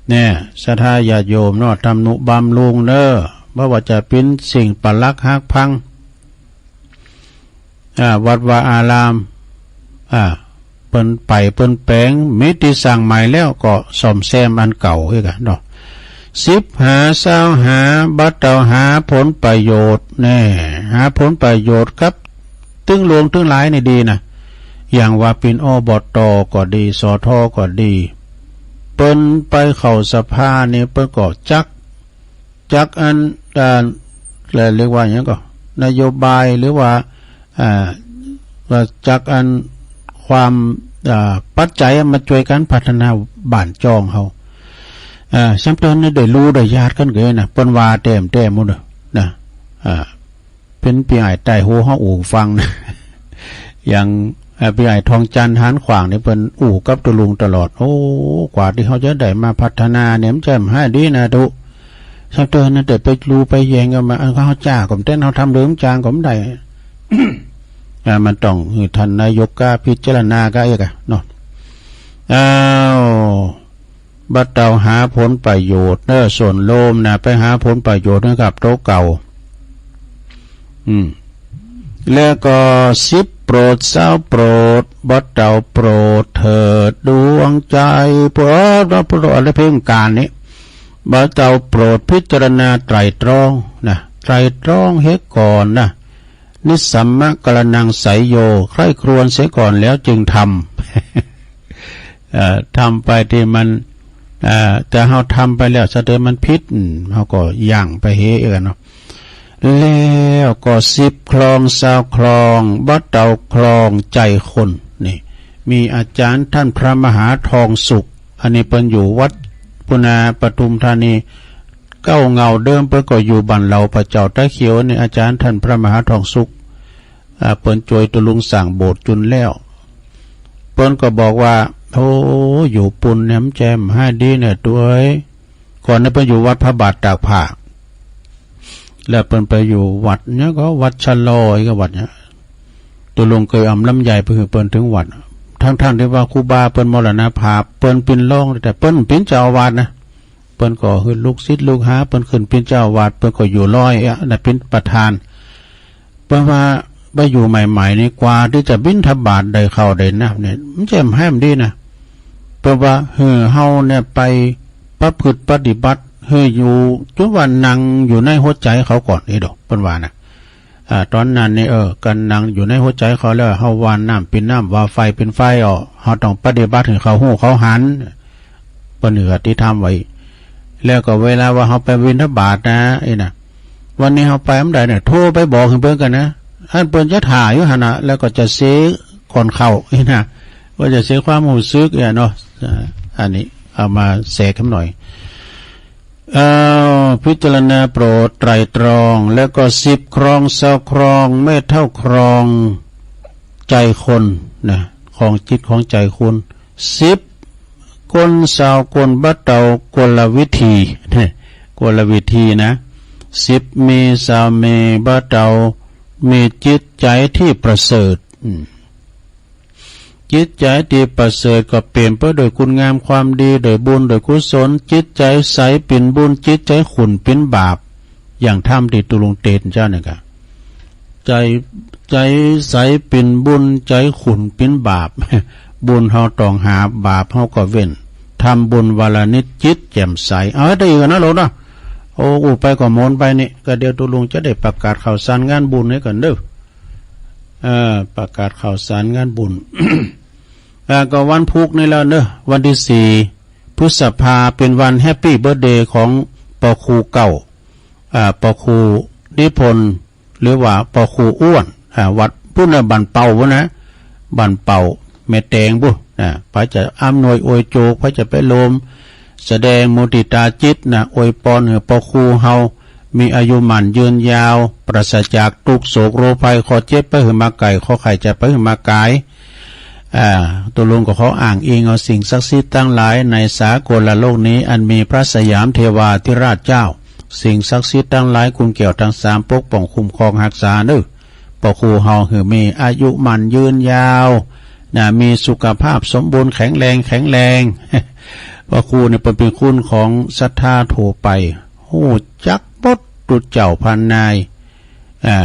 เนี่ย ศรัทธาญาติโยมเนาะ ทำนุบำรุงเนอะ บ่ว่าจะเป็นสิ่งปรักหักพัง อ่า วัดวาอาราม อ่า เปิ้นไปเปิ้นแป๋ง มีตี้สร้างใหม่แล้วก็ซ่อมแซมอันเก่าอีกอะเนาะ สิบหาเศร้าหา บ่เต้าหาผลประโยชน์แน่ หาผลประโยชน์กับตึงหลวงตึงหลายนี่ดีนะ อย่างว่าเป็น อบต. ก็ดี สท. ก็ดี เปิ้นไปเข้าสภานี่เปิ้นก็จัก จักอัน อ่า เรียกว่าหยังก็ นโยบาย หรือว่า อ่า ว่าจักอันความ อ่า ปัจจัยมาช่วยกันพัฒนาบ้านจ้องเฮา อ่า ซ้ำเติมนี่ได้รู้ได้ญาติกันเกยนะ เปิ้นว่าแต้มๆ หมดเลยนะ อ่า เปิ้นปี้อ้ายใต้หูเฮาอู้ฟังนะ อย่าง เอ่อ ปี้อ้ายทองจันทร์ หานขว้างนี่เปิ้นอู้กับตุ๊ลุงตลอด โอ้ กว่าตี้เฮาจะได้มาพัฒนาเนี่ย มันจะหาดีนะตุ๊ ซ้ำเติมนั้นแต่ไปรู้ไปแยงกันมา อันเฮาจ้าก็บ่เต้น เฮาทำเรื่องจ้างก็บ่ได้ อ่า มันต้องหื้อท่านนายกกล้าพิจารณากล้าอีกอะเนาะ อ้าว บ่เต้าหาผลประโยชน์เนอะ ส่วนโลมนะ ไปหาผลประโยชน์ให้กับโตเก่า อืม แล้วก็สิบโปรดเศร้าโปรด บ่เต้าโปรดเถิดดวงใจ โปรด โปรด อะไรเพ่งการนี้ บ่เต้าโปรดพิจารณาไตร่ตรองนะ ไตร่ตรองเสียก่อนนะ นิสสัมมะกรณังไสยโย ใคร่ครวญเสียก่อนแล้วจึงทำ เอ่อ ทำไปตี้มัน เอ่อ แต่เฮาทำไปแล้ว ซ้ำเติมมันผิด อืม เฮาก็ย่างไปเฮเอือเนาะ แล้วก็สิบครองเศร้าครอง บ่เต้าครองใจคน นี่ มีอาจารย์ท่านพระมหาทองสุข อันนี้เปิ้นอยู่วัดปุณาปทุมธานี เก่าเงาเดิมเปิ้นก็อยู่บ้านเหล่าพระเจ้าตาเขียวนี่ อาจารย์ท่านพระมหาทองสุข อ่า เปิ้นช่วยตุ๊ลุงสร้างโบสถ์จุนแล้ว เปิ้นก็บอกว่า โอ้ อยู่ปุณเนี่ยมันแจ่มหาดีเนี่ยตุ๊เอ้ย ก่อนนี่เปิ้นอยู่วัดพระบาทตากผ้า แล้วเปิ้นไปอยู่วัดเนี่ยก็วัดชะลอยก็วัดเนี่ย ตุ๊ลุงเกยอำลำไยไปหื้อเปิ้นถึงวัด ทั้งๆ ที่ว่าครูบาเปิ้นมรณภาพ เปิ้นเป๋นรอง แต่เปิ้นเป๋นเจ้าอาวาสนะ เปิ้นก็หื้อลูกศิษย์ลูกหาเปิ้นขึ้นเป๋นเจ้าอาวาส เปิ้นก็อยู่ลอยอะนะ เป๋นประธาน เปิ้นว่าไปอยู่ใหม่ๆ นี่กว่าตี้จะบิณฑบาตได้ข้าวได้น้ำเนี่ย มันจะแหมดีนะ เปิ้นว่าหื้อเฮาเนี่ยไปประพฤติปฏิบัติ หื้ออยู่จุดว่านั่งอยู่ในหัวใจเขาก่อนนี่ดอก เปิ้นว่านะ อ่า ตอนนั้นนี่ เออ การนั่งอยู่ในหัวใจเขาแล้ว เฮาว่าน้ำเป๋นน้ำ ว่าไฟเป๋นไฟ อ้อ เฮาต้องปฏิบัติหื้อเขาฮู้เขาหัน เปิ้นหื้ออธิธรรมไว้ แล้วก็เวลาว่าเฮาไปบิณฑบาตนะ ไอ้นะ วันนี้เฮาไปบ่ได้เนี่ย โทรไปบอกหื้อเปิ้นก่อนนะ อันเปิ้นจะถ่าอยู่หั่นน่ะ แล้วก็จะเสียก่อนเข้า ไอ้นะ ว่าจะเสียความรู้สึกเนี่ยเนาะ อ่า อันนี้เอามาแทรกกันหน่อย อ้าว พิจารณาโปรดไตร่ตรอง แล้วก็สิบครองเศร้าครอง แม่เฒ่าครองใจคนนะ ครองจิตครองใจคน สิบคนเศร้าคนบ่เต้ากลวิธี กลวิธีนะ สิบมีเศร้ามีบ่เต้า มีจิตใจที่ประเสริฐ อืม จิตใจที่ประเสริฐก็เป๋นไปด้วยคุณงามความดี ด้วยบุญ ด้วยกุศล จิตใจใสเป๋นบุญ จิตใจขุ่นเป๋นบาป อย่างธรรมตี้ตุ๊ลุงเตสน์เจ้านี่กะ ใจ ใจใสเป๋นบุญ ใจขุ่นเป๋นบาป บุญเฮาต้องหา บาปเฮาก็เว้น ทำบุญวันละนิด จิตแจ่มใส เอาให้ได้อีกนะลูกนะ โอ้ อู้ไปก็หมนไปนี่ ก็เดี๋ยวตุ๊ลุงจะได้ประกาศข่าวสารงานบุญให้กันเด้อ เอ่อ ประกาศข่าวสารงานบุญ อ่า ก็วันพุธนี่แล้วเนอะ วันที่สี่พฤษภา เป๋นวันแฮปปี้เบิร์ธเดย์ของปอครูเก่า อ่า ปอครูนิพนธ์ หรือว่าปอครูอ้วน อ่า วัดปุ้นนะ บ้านเป่าปุ้นนะ บ้านเป่า แม่แตงปุ้น อ่า ไผจะอำนวยอวยโจก ไผจะไปโลม แสดงมุทิตาจิตนะ อวยปอนหื้อปอครูเฮา มีอายุหมั้นยืนยาว ปราศจากทุกข์โศกโรคภัย ข้อเจ็บไปหื้อมาไก่ ข้อไข้จะไปหื้อมาไกล อ่า ตุ๊ลุงก็ขออ้างอิงเอาสิ่งศักดิ์สิทธิ์ทั้งหลายในสากลโลกนี้ อันมีพระสยามเทวาธิราชเจ้า สิ่งศักดิ์สิทธิ์ทั้งหลาย คุณแก้วทั้งสาม ปกป้องคุ้มครองรักษาเนอะ พระครูเฮาหือมีอายุมั่นยืนยาวนะ มีสุขภาพสมบูรณ์แข็งแรงแข็งแรง พระครูเนี่ยเป็นเป็นคุณของศรัทธาทั่วไป ฮู้จักหมดทุกเจ้าพันนาย อ่า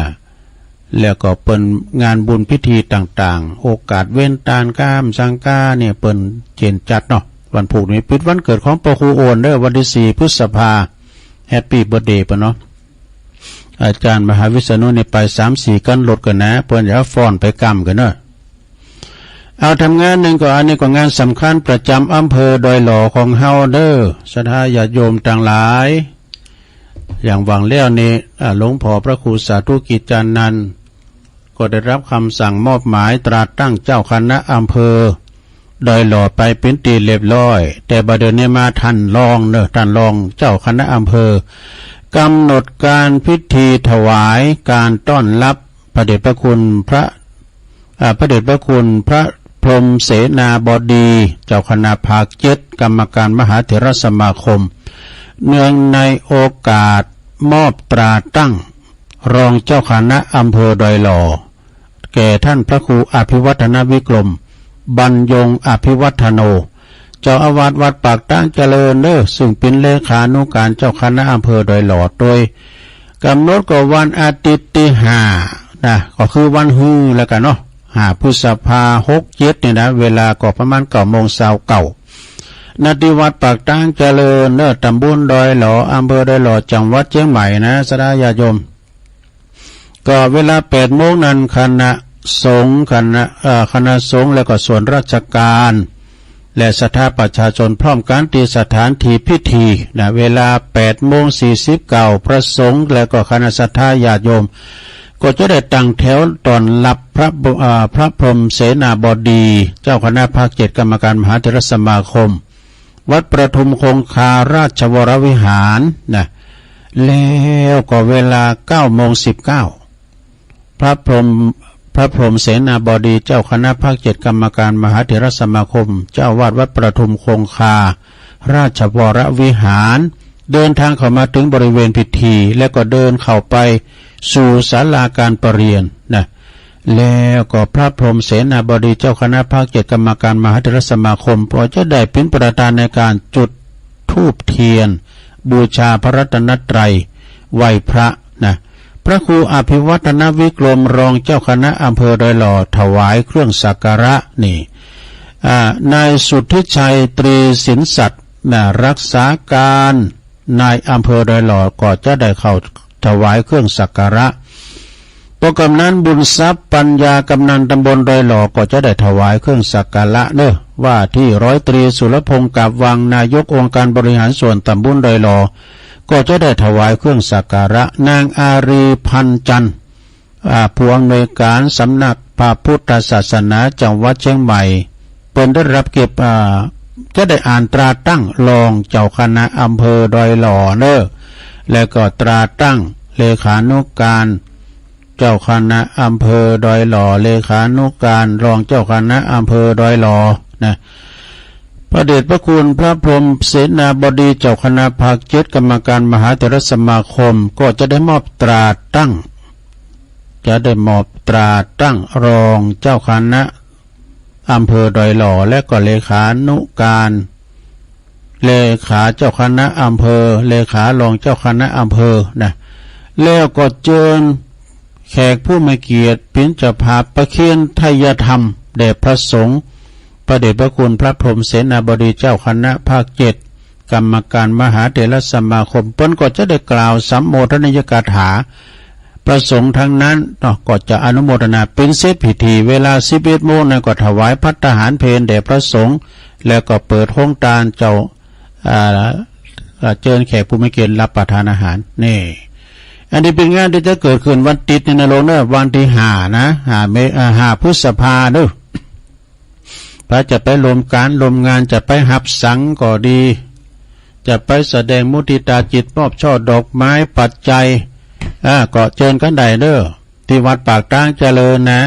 แล้วก็เปิ้นงานบุญพิธีต่างๆ โอกาสเว้นตานก้ามสังกาเนี่ยเปิ้นเจนจัดเนาะ วันพุธนี้ปิดวันเกิดของพระครูโอนเด้อ วันที่สี่พฤษภา แฮปปี้เบิร์ธเดย์เปิ้นเนาะ อาจารย์มหาวิษณุนี่ไปสามสี่คันรถกันนะ เปิ้นจะฟ้อนไปกำกันเนอะ เอาทำงานหนึ่งก็อันนี้ก็งานสำคัญประจำอำเภอดอยหล่อของเฮาเด้อ ศรัทธาญาติโยมต่างหลาย อย่างหวังแล้วนี่ อ่า หลวงพ่อพระครูสาธุกิจจานันท์ ก็ได้รับคำสั่งมอบหมายตราตั้งเจ้าคณะอำเภอดอยหล่อไปเป็นที่เรียบร้อย แต่บัดเดี๋ยวนี้มาท่านรองเนอะ ท่านรองเจ้าคณะอำเภอ กำหนดการพิธีถวายการต้อนรับพระเดชพระคุณพระ อ่า พระเดชพระคุณพระพรหมเสนาบดี เจ้าคณะภาคเจ็ด กรรมการมหาเถรสมาคม เนื่องในโอกาสมอบตราตั้งรองเจ้าคณะอำเภอดอยหล่อ แก่ท่านพระครูอภิวัฒนวิกรม บรรยงอภิวัฒโน เจ้าอาวาสวัดปากตางเจริญเด้อ ซึ่งเป็นเลขานุการเจ้าคณะอำเภอดอยหล่อ โดยกำหนดก็วันอาทิตย์ที่ห้านะ ก็คือวันฮือแล้วกันเนาะ ห้าพฤษภาหกเจ็ดนี่นะ เวลาก็ประมาณเก้าโมงเช้าเก้า ณ ที่วัดปากตางเจริญเนอะ ตำบลดอยหล่อ อำเภอดอยหล่อ จังหวัดเชียงใหม่นะ ศรัทธาญาติโยม ก็เวลาแปดโมงนั้น คณะสงฆ์ คณะ เอ่อ คณะสงฆ์ แล้วก็ส่วนราชการ และศรัทธาประชาชนพร้อมกันที่สถานที่พิธีนะ เวลาแปดโมงสี่สิบเก้า พระสงฆ์ แล้วก็คณะศรัทธาญาติโยม ก็จะได้ตั้งแถวต้อนรับพระบ- เอ่อ พระพรหมเสนาบดี เจ้าคณะภาคเจ็ด กรรมการมหาเถรสมาคม วัดประทุมคงคาราชวรวิหารนะ แล้วก็เวลาเก้าโมงสิบเก้า พระพรหม- พระพรหมเสนาบดี เจ้าคณะภาคเจ็ด กรรมการมหาเถรสมาคม เจ้าอาวาสวัดประทุมคงคาราชวรวิหาร เดินทางเข้ามาถึงบริเวณพิธี และก็เดินเข้าไปสู่ศาลาการประเรียนนะ แล้วก็พระพรหมเสนาบดี เจ้าคณะภาคเจ็ด กรรมการมหาเถรสมาคม ก็จะได้เป็นประธานในการจุดธูปเทียน บูชาพระรัตนตรัย ไหว้พระนะ พระครูอภิวัฒนวิกรม รองเจ้าคณะอำเภอดอยหล่อ ถวายเครื่องสักการะนี่ อ่า นายสุทธิชัย ตรีสินสัตย์นะ รักษาการนายอำเภอดอยหล่อ ก็จะได้เข้าถวายเครื่องสักการะ พวกกำนันบุญทรัพย์ปัญญา กำนันตำบลดอยหล่อ ก็จะได้ถวายเครื่องสักการะเนอะ ว่าที่ร้อยตรีสุรพงษ์ กาบวัง นายกองค์การบริหารส่วนตำบลดอยหล่อ ก็จะได้ถวายเครื่องสักการะ นางอารีพันจันทร์ อ่า ผู้อำนวยการสำนักพระพุทธศาสนาจังหวัดเชียงใหม่ เปิ้นได้รับเกียรติ อ่า จะได้อ่านตราตั้งรองเจ้าคณะอำเภอดอยหล่อเนอะ และก็ตราตั้งเลขานุการเจ้าคณะอำเภอดอยหล่อ เลขานุการรองเจ้าคณะอำเภอดอยหล่อนะ พระเดชพระคุณพระพรหมเสนาบดี เจ้าคณะภาคเจ็ด กรรมการมหาเถรสมาคม ก็จะได้มอบตราตั้ง จะได้มอบตราตั้งรองเจ้าคณะอำเภอดอยหล่อ และก็เลขานุการ เลขาเจ้าคณะอำเภอ เลขารองเจ้าคณะอำเภอนะ แล้วก็เจิญแขกผู้มีเกียรติเป็นเจ้าภาพประเคนไทยธรรมแด่พระสงฆ์ พระเดชพระคุณพระพรหมเสนาบดี เจ้าคณะภาคเจ็ด กรรมการมหาเถรสมาคม เปิ้นก็จะได้กล่าวสัมโมทนียกถา พระสงฆ์ทั้งนั้นเนาะ ก็จะอนุโมทนาเป็นเสร็จพิธี เวลาสิบเอ็ดโมงนั้นก็ถวายภัตตาหารเพลแด่พระสงฆ์ แล้วก็เปิดโฮงตานเจ้า อ่า อ่า เจิญแขกผู้มีเกียรติรับประทานอาหาร นี่ อันนี้เป็นงานที่จะเกิดขึ้นวันอาทิตย์นี่นะโลงเนอะ วันที่ห้านะ ห้าเม- อ่า ห้าพฤษภาเนอะ ใผจะไปร่วมการร่วมงาน จะไปฮับสังก็ดี จะไปแสดงมุทิตาจิต มอบช่อดอกไม้ปัจจัย อ่า ก็เจิญกันได้เด้อ ที่วัดปากตางเจริญนะ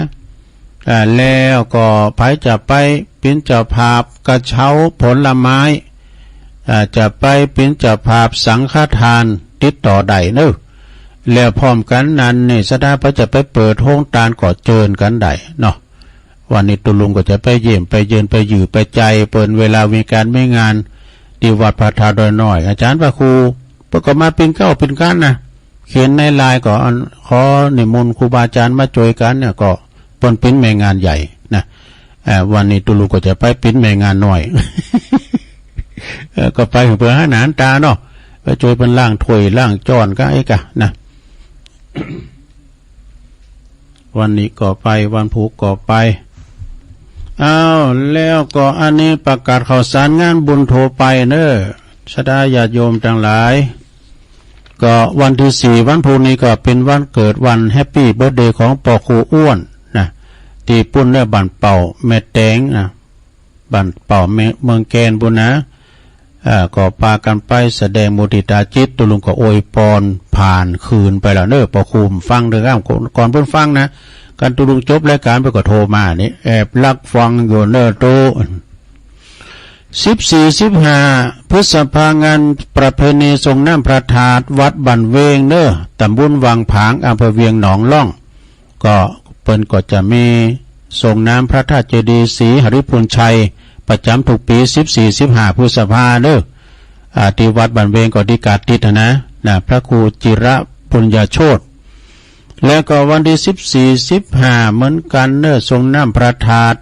อ่า แล้วก็ใผจะไปเป็นเจ้าภาพกระเช้าผลไม้ อ่า จะไปเป็นเจ้าภาพสังฆทาน ติดต่อได้เนอะ แล้วพร้อมกันนั้นนี่ ศรัทธาเปิ้นจะไปเปิดโฮงตานก็เจิญกั๋นได้เนาะ วันนี้ตุ๊ลุงก็จะไปเยี่ยม ไปเยือน ไปอยู่ ไปใจเปิ้น เวลามีก๋านมีงาน ตี้วัดพระธาตุดอยน้อย อาจ๋ารย์พระครู เปิ้นก็มาปิ่นเกล้าปิ่นกานนะ เขียนในไลน์ก็อัน ขอนิมนต์ครูบาอาจ๋ารย์มาจ้วยกั๋นเนี่ย ก็เปิ้นปิดแม่งานใหญ่นะ เอ่อ วันนี้ตุ๊ลุงก็จะไปปิดแม่งานน้อย เอ่อ ก็ไปเปื้อหาหนานต๋าเนาะ ไปจ้วยเปิ้นล้างถ้วยล้างจ้อนก็ไอ้กะนะ วันนี้ก็ไป วันพูกก็ไป อ้าว แล้วก็อันนี้ประกาศข่าวสารงานบุญทั่วไปเน้อ ศรัทธาญาติโยมตังหลาย ก็วันตี้สี่ วันพูกนี้ก็เป๋นวันเกิด วันแฮปปี้เบิร์ธเดย์ของป้อครูอ้วนนะ ตี้ปุ้นเน้อ บ้านเป้าแม่แตงนะ บ้านเป้าแม่ เมืองแกนปุ้นนะ เอ่อ ก็ปากั๋นไปแสดงมุติตาจิต ตุ๊ลุงก็อวยปอนผ่านคืนไปแล้วเน้อ ป้อครูฟังเด้อครับ ก่อนเปิ้นฟังนะ ก่อนตุ๊ลุงจบรายก๋านเปิ้นก็โทรมานี่ แอบลักฟังอยู่เน้อตุ๊ สิบสี่ สิบห้า พฤษภา งานประเพณีส่งน้ำพระธาตุวัดบ้านเวงเน้อ ต๋ำบลวังผาง อำเภอเวียงหนองล่อง ก็เปิ้นก็จะมีส่งน้ำพระธาตุเจดีย์ศรีหริภุญชัย ประจ๋ำทุกปี๋ สิบสี่ สิบห้า พฤษภาเน้อ อ่า ตี้วัดบ้านเวงก็ตี้กาดติดหั้นนะ นะ พระครูจิระปุญญโชติ แล้วก็วันตี้สิบสี่ สิบห้า เหมือนกั๋นเน้อ ส่งน้ำพระธาตุ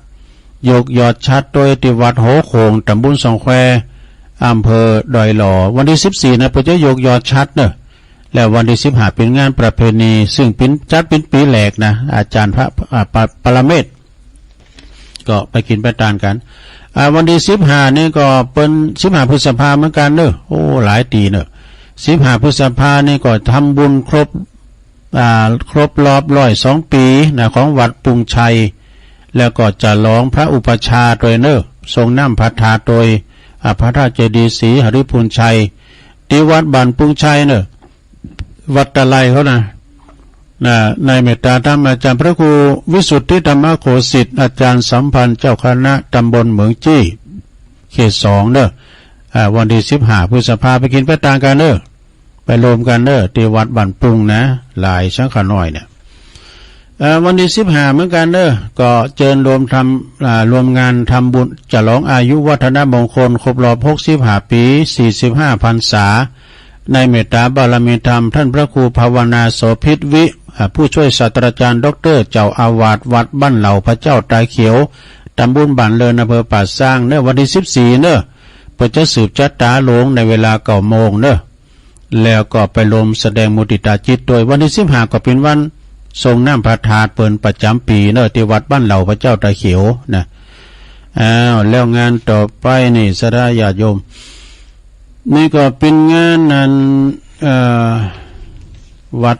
ยกยอดฉัตรโตยตี้วัดหัวโขง ต๋ำบลสองแคว อำเภอดอยหล่อ วันตี้สิบสี่นะ เปิ้นจะยกยอดฉัตรเน้อ แล้ววันตี้สิบห้าเป๋นงานประเพณี ซึ่งเป๋น จัดเป๋นปี๋แรกนะ อาจ๋ารย์พระ อ่า ปะ ปรเมศ ก็ไปกิ๋นไปตานกั๋น อ่า วันตี้สิบห้านี่ก็เป๋น สิบห้า พฤษภาเหมือนกั๋นเน้อ โอ้ หลายตี้เน้อ สิบห้า พฤษภานี่ก็ทำบุญครบ อ่า ครบรอบร้อยสองปี๋นะ ของวัดปุงชัย แล้วก็จะหลองพระอุปัชฌาย์โตยเน้อ ส่งน้ำพระธาตุโตย อ่า พระธาตุเจดีย์ศรีหริภุญชัย ตี้วัดบ้านปุงชัยเน้อ วัดตะไลเขานะ นะ ในเมตตาธรรมอาจ๋ารย์พระครูวิสุทธิธรรมโคสิทธิ์ อาจ๋ารย์สัมพันธ์ เจ้าคณะตำบลเหมืองจี้ เขตสองเน้อ อ่า วันตี้สิบห้าพฤษภา ไปกิ๋นไปตานกั๋นเน้อ ไปรวมกั๋นเน้อ ตี้วัดบ้านปุงนะ หลายสังขะน้อยเนี่ย เอ่อ วันตี้สิบห้าเหมือนกั๋นเน้อ ก็เจิญรวมทำ อ่า รวมงานทำบุญฉลองอายุวัฒนมงคลครบรอบหกสิบห้าปี๋ สี่สิบห้าพรรษา ในเมตตาบารมีธรรม ท่านพระครูภาวนาโสภิตวิ อ่า ผู้ช่วยศาสตราจารย์ด็อกเตอร์ เจ้าอาวาสวัดบ้านเหล่าพระเจ้าตาเขียว ตำบลบ้านเลิน อำเภอป่าซางเน้อ วันตี้สิบสี่เน้อ เปิ้นจะสืบชะตาหลวงในเวลาเก้าโมงเน้อ แล้วก็ไปรวมแสดงมุติตาจิตโตย วันตี้สิบห้าก็เป๋นวันส่งน้ำพระธาตุเปิ้นประจ๋ำปี๋เน้อ ตี้วัดบ้านเหล่าพระเจ้าตาเขียวนะ อ้าว แล้วงานต่อไปนี่ ศรัทธาญาติโยม นี่ก็เป๋นงานนั้น เอ่อ วัด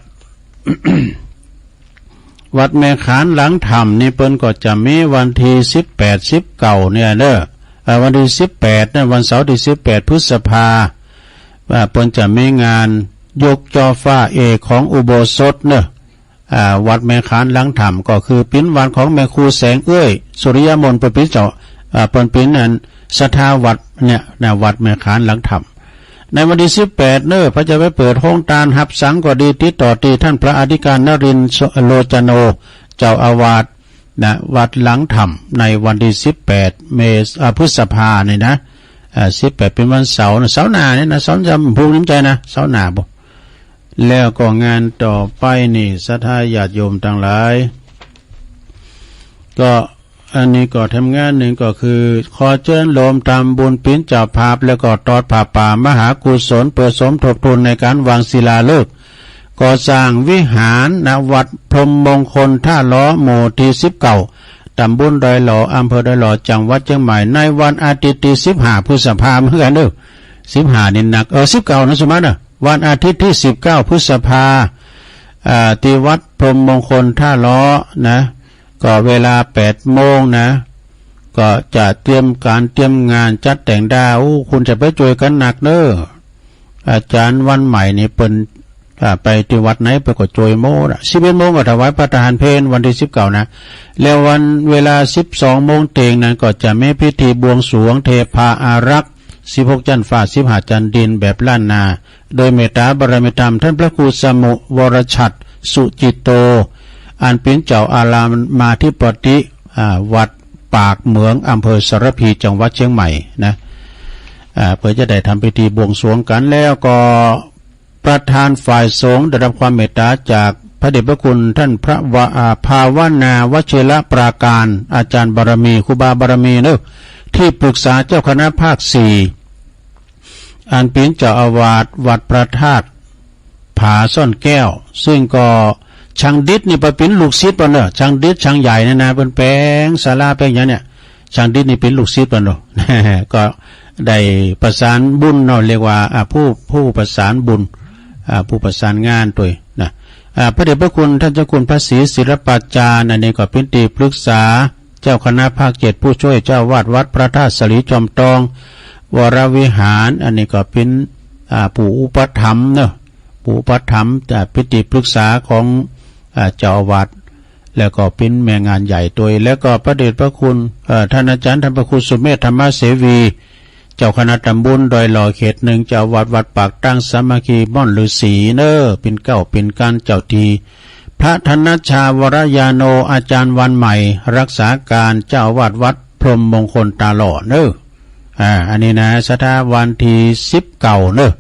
วัดแม่ขานหลังถ้ำนี่เปิ้นก็จะมีวันตี้สิบแปด สิบเก้าเนี่ยเน้อ เอ่อ วันตี้สิบแปดนะ วันเสาร์ตี้สิบแปดพฤษภา ว่าเปิ้นจะมีงานยกจอฟ้าเอกของอุโบสถเน้อ อ่า วัดแม่ขานหลังถ้ำ ก็คือเป๋นวัดของแม่ครูแสงเอื้อย สุริยมนต์ เปิ้นเป๋นเจ้า อ่า เปิ้นเป๋นอันศรัทธาวัดเนี่ยนะ วัดแม่ขานหลังถ้ำ ในวันตี้สิบแปดเน้อ เปิ้นจะไปเปิดโฮงตาน ฮับสังก็ดี ติดต่อตี้ท่านพระอธิการนรินทร์โลจโน เจ้าอาวาสนะ วัดหลังถ้ำ ในวันตี้สิบแปดเมษ อ่า พฤษภานี่นะ อ่า สิบแปดเป๋นวันเสาร์นะ เสาร์หน้านี่นะ เสาร์จะพูดน้ำใจนะ เสาร์หน้าบ่ แล้วก็งานต่อไปนี่ ศรัทธาญาติโยมตังหลาย ก็อันนี้ก็ทำงานหนึ่งก็คือ ขอเจิญโยมทำบุญเป๋นเจ้าภาพ แล้วก็ตอดผ้าป่ามหากุศล เปื้อสมทบทุนในก๋านวางศิลาฤกษ์ ก่อสร้างวิหาร ณ วัดพรหมมงคลท่าล้อ หมู่ตี้สิบเก้า ตำบลดอยหล่อ อำเภอดอยหล่อ จังหวัดเชียงใหม่ ในวันอาทิตย์ตี้สิบห้าพฤษภาเหมือนกั๋นเน้อ สิบห้านี่หนัก เออ สิบเก้านะ สมมาตรนะ วันอาทิตย์ตี้สิบเก้าพฤษภา อ่า ตี้วัดพรหมมงคลท่าล้อนะ ก็เวลาแปดโมงนะ ก็จะเตรียมก๋านเตรียมงานจัดแต่งด้า โอ้ คุณจะไปจ้วยกั๋นหนักเน้อ อาจ๋ารย์วันใหม่นี่เปิ้น อ่า ไปตี้วัดไหนเปิ้นก็จ้วยหมดอะ สิบเอ็ดโมงก็ถวายพระทหารเพลวันตี้สิบเก้านะ แล้ววันเวลาสิบสองโมงเต็งนั้นก็จะมีพิธีบวงสรวงเทพาอารักษ์ สิบหก จันทร์ฟ้า สิบห้า จันทร์ดิน แบบล้านนา โดยเมตตาบารมีธรรมท่านพระครูสมุวรชัดสุจิตโต อันเป็นเจ้าอารามมาธิปติ อ่า วัดปากเหมือง อำเภอสารพี จังหวัดเชียงใหม่นะ อ่า เพื่อจะได้ทำพิธีบวงสรวงกัน แล้วก็ประธานฝ่ายสงฆ์ได้รับความเมตตาจากพระเดชพระคุณท่านพระวะ อ่า ภาวนาวชิรปราการ อาจารย์บารมี ครูบาบารมีเนอะ ที่ปรึกษาเจ้าคณะภาคสี่ อันเป็นเจ้าอาวาสวัดพระธาตุผาซ่อนแก้ว ซึ่งก็ช่างดิษนี่ไปเป็นลูกศิษย์เปิ้นเนอะ ช่างดิษช่างใหญ่เนี่ยนะ เปิ้นแปลงศาลาแปลงอย่างเนี่ย ช่างดิษนี่เป็นลูกศิษย์เปิ้นเนอะ ก็ได้ประสานบุญเนาะ เรียกว่า อ่า ผู้ ผู้ประสานบุญ อ่า ผู้ประสานงานตัวยนะ อ่า พระเดชพระคุณท่านเจ้าคุณพระศรีศิลปาจารย์ อันนี้ก็เป็นที่ปรึกษาเจ้าคณะภาคเจ็ด ผู้ช่วยเจ้าอาวาสวัดพระธาตุสลีจอมทอง วรวิหาร อันนี้ก็เป็น อ่า ผู้อุปถัมภ์เนอะ ผู้อุปถัมภ์ อ่า เป็นที่ปรึกษาของ อ่า เจ้าอาวาส แล้วก็เป็นแม่งานใหญ่ตัวย แล้วก็พระเดชพระคุณ เอ่อ ท่านอาจารย์ท่านพระครูสุเมธธรรมเสวี เจ้าคณะตำบลดอยหล่อเขตหนึ่ง เจ้าอาวาสวัดปากตั้งสามัคคีม่อนฤาษีเนอะ เป็นเก้าเป็นการเจ้าที่ พระธนชชาวรญาโณ อาจารย์วันใหม่ รักษาการเจ้าอาวาสวัดพรหมมงคลตาหล่อเนอะ อ่า อันนี้นะ ศรัทธาวันที่สิบเก้าเนอะ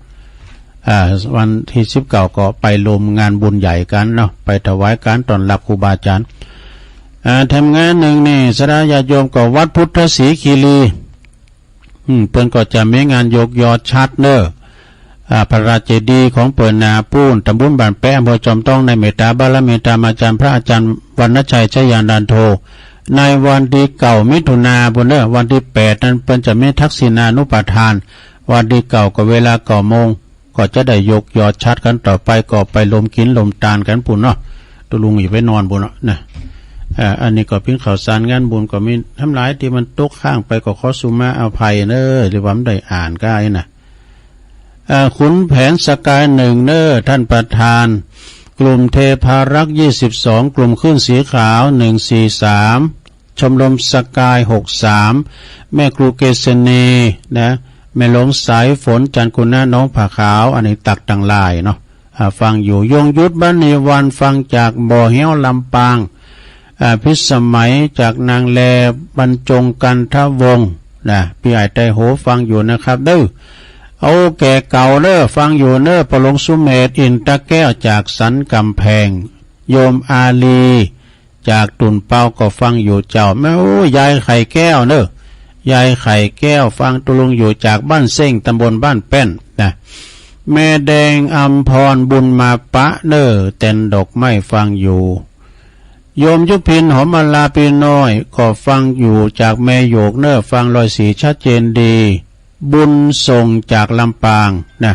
อ่า วันที่สิบเก้าก็ไปร่วมงานบุญใหญ่กันเนาะ ไปถวายการต้อนรับครูบาอาจารย์ อ่า แถมงานหนึ่งนี่ ศรัทธาญาติโยมก็วัดพุทธศรีคีรี อืม เปิ้นก็จะมีงานยกยอดฉัตรเนอะ อ่า พระเจดีย์ของเปิ้นนาปูน ตำบลบ้านแปะ อำเภอจอมทอง ในเมตตาบารมีธรรมอาจารย์พระอาจารย์วรรณชัยชยานันโท ในวันที่เก้ามิถุนาปูนเนอะ วันที่แปดนั้นเปิ้นจะมีทักษิณานุปทาน วันที่เก้าก็เวลาเก้าโมง ก็จะได้ยกยอดฉัตรกันต่อไป ก็ไปร่วมกินร่วมทานกันปูนเนาะ ตุ๊ลุงอย่าไปนอนปูนเนาะนะ อ่า อันนี้ก็เป็นข่าวสารงานบุญ ก็มีทั้งหลายที่มันตกค้างไปก็ขอสุมาอภัยเนอะ หรือว่าไม่ได้อ่านก็ได้นะ เอ่อ ขุนแผนสกายหนึ่งเนอะ ท่านประธาน กลุ่มเทพารักษ์ ยี่สิบสอง กลุ่มคลื่นสีขาว หนึ่งสี่สาม ชมรมสกาย หกสาม แม่ครูเกษณีนะ แม่หลวงสายฝน จันทร์คุณนะ น้องผาขาว อันนี้ตักตังหลายเนาะ อ่า ฟังอยู่ ยงยุทธ บ้านในวัน ฟังจากบ่อเฮี้ยว ลำปาง อ่า พิสมัย จากนางแล บรรจง กันทวงศ์ นะ พี่ใหญ่ไตรโห ฟังอยู่นะครับเด้อ โอเค เก่าเด้อ ฟังอยู่เด้อ ปอหลวงสุเมธ อินตะแก้ว จากสันกำแพง โยมอาลี จากตุ่นเปา ก็ฟังอยู่เจ้า แม่ โอ้ ยายไข่แก้วเด้อ ยายไข่แก้ว ฟังตุ๊ลุงอยู่ จากบ้านเซ้ง ตำบลบ้านแป้น นะ แม่แดงอำพร บุญมาปะเด้อ แตนดอกไม้ ฟังอยู่ โยมยุพิน หอมมาลา ปีน้อย ก็ฟังอยู่ จากแม่โยกเนอะ ฟังร้อยสี่ ชัดเจนดี บุญส่ง จากลำปางนะ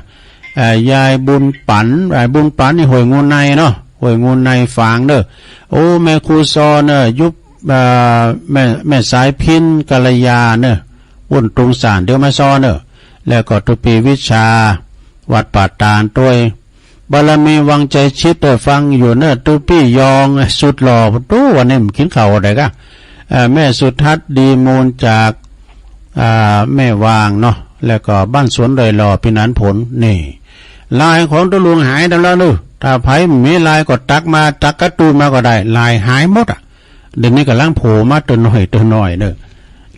เอ่อ ยายบุญปัน ยายบุญปันนี่ห้วยงูในเนาะ ห้วยงูใน ฟังเนอะ โอ้ แม่ครูซอเนอะ ยุบ เอ่อ แม่ แม่สายพิน กัลยาเนอะ บุญตุงสาร เดี๋ยวมาซอเนอะ แล้วก็ตุปีวิชา วัดป่าตาลตัวย บารมีวังใจชิด ได้ฟังอยู่เนอะ ตุ๊ปี้ยอง สุดหล่อ ตู้วันนี้มันกินข้าวอะไรกะ เอ่อ แม่สุทัศน์ ดีมูล จาก อ่า แม่วางเนาะ แล้วก็บ้านสวนดอยหล่อ พี่นันผล นี่ ลายของตุ๊ลุงหายไปแล้วเนอะ ถ้าใผมีลายก็ตักมา ตักกะตูนมาก็ได้ ลายหายหมดอ่ะ เดี๋ยวนี้กำลังโผล่มาตัวหน่อยตัวหน่อยเนอะ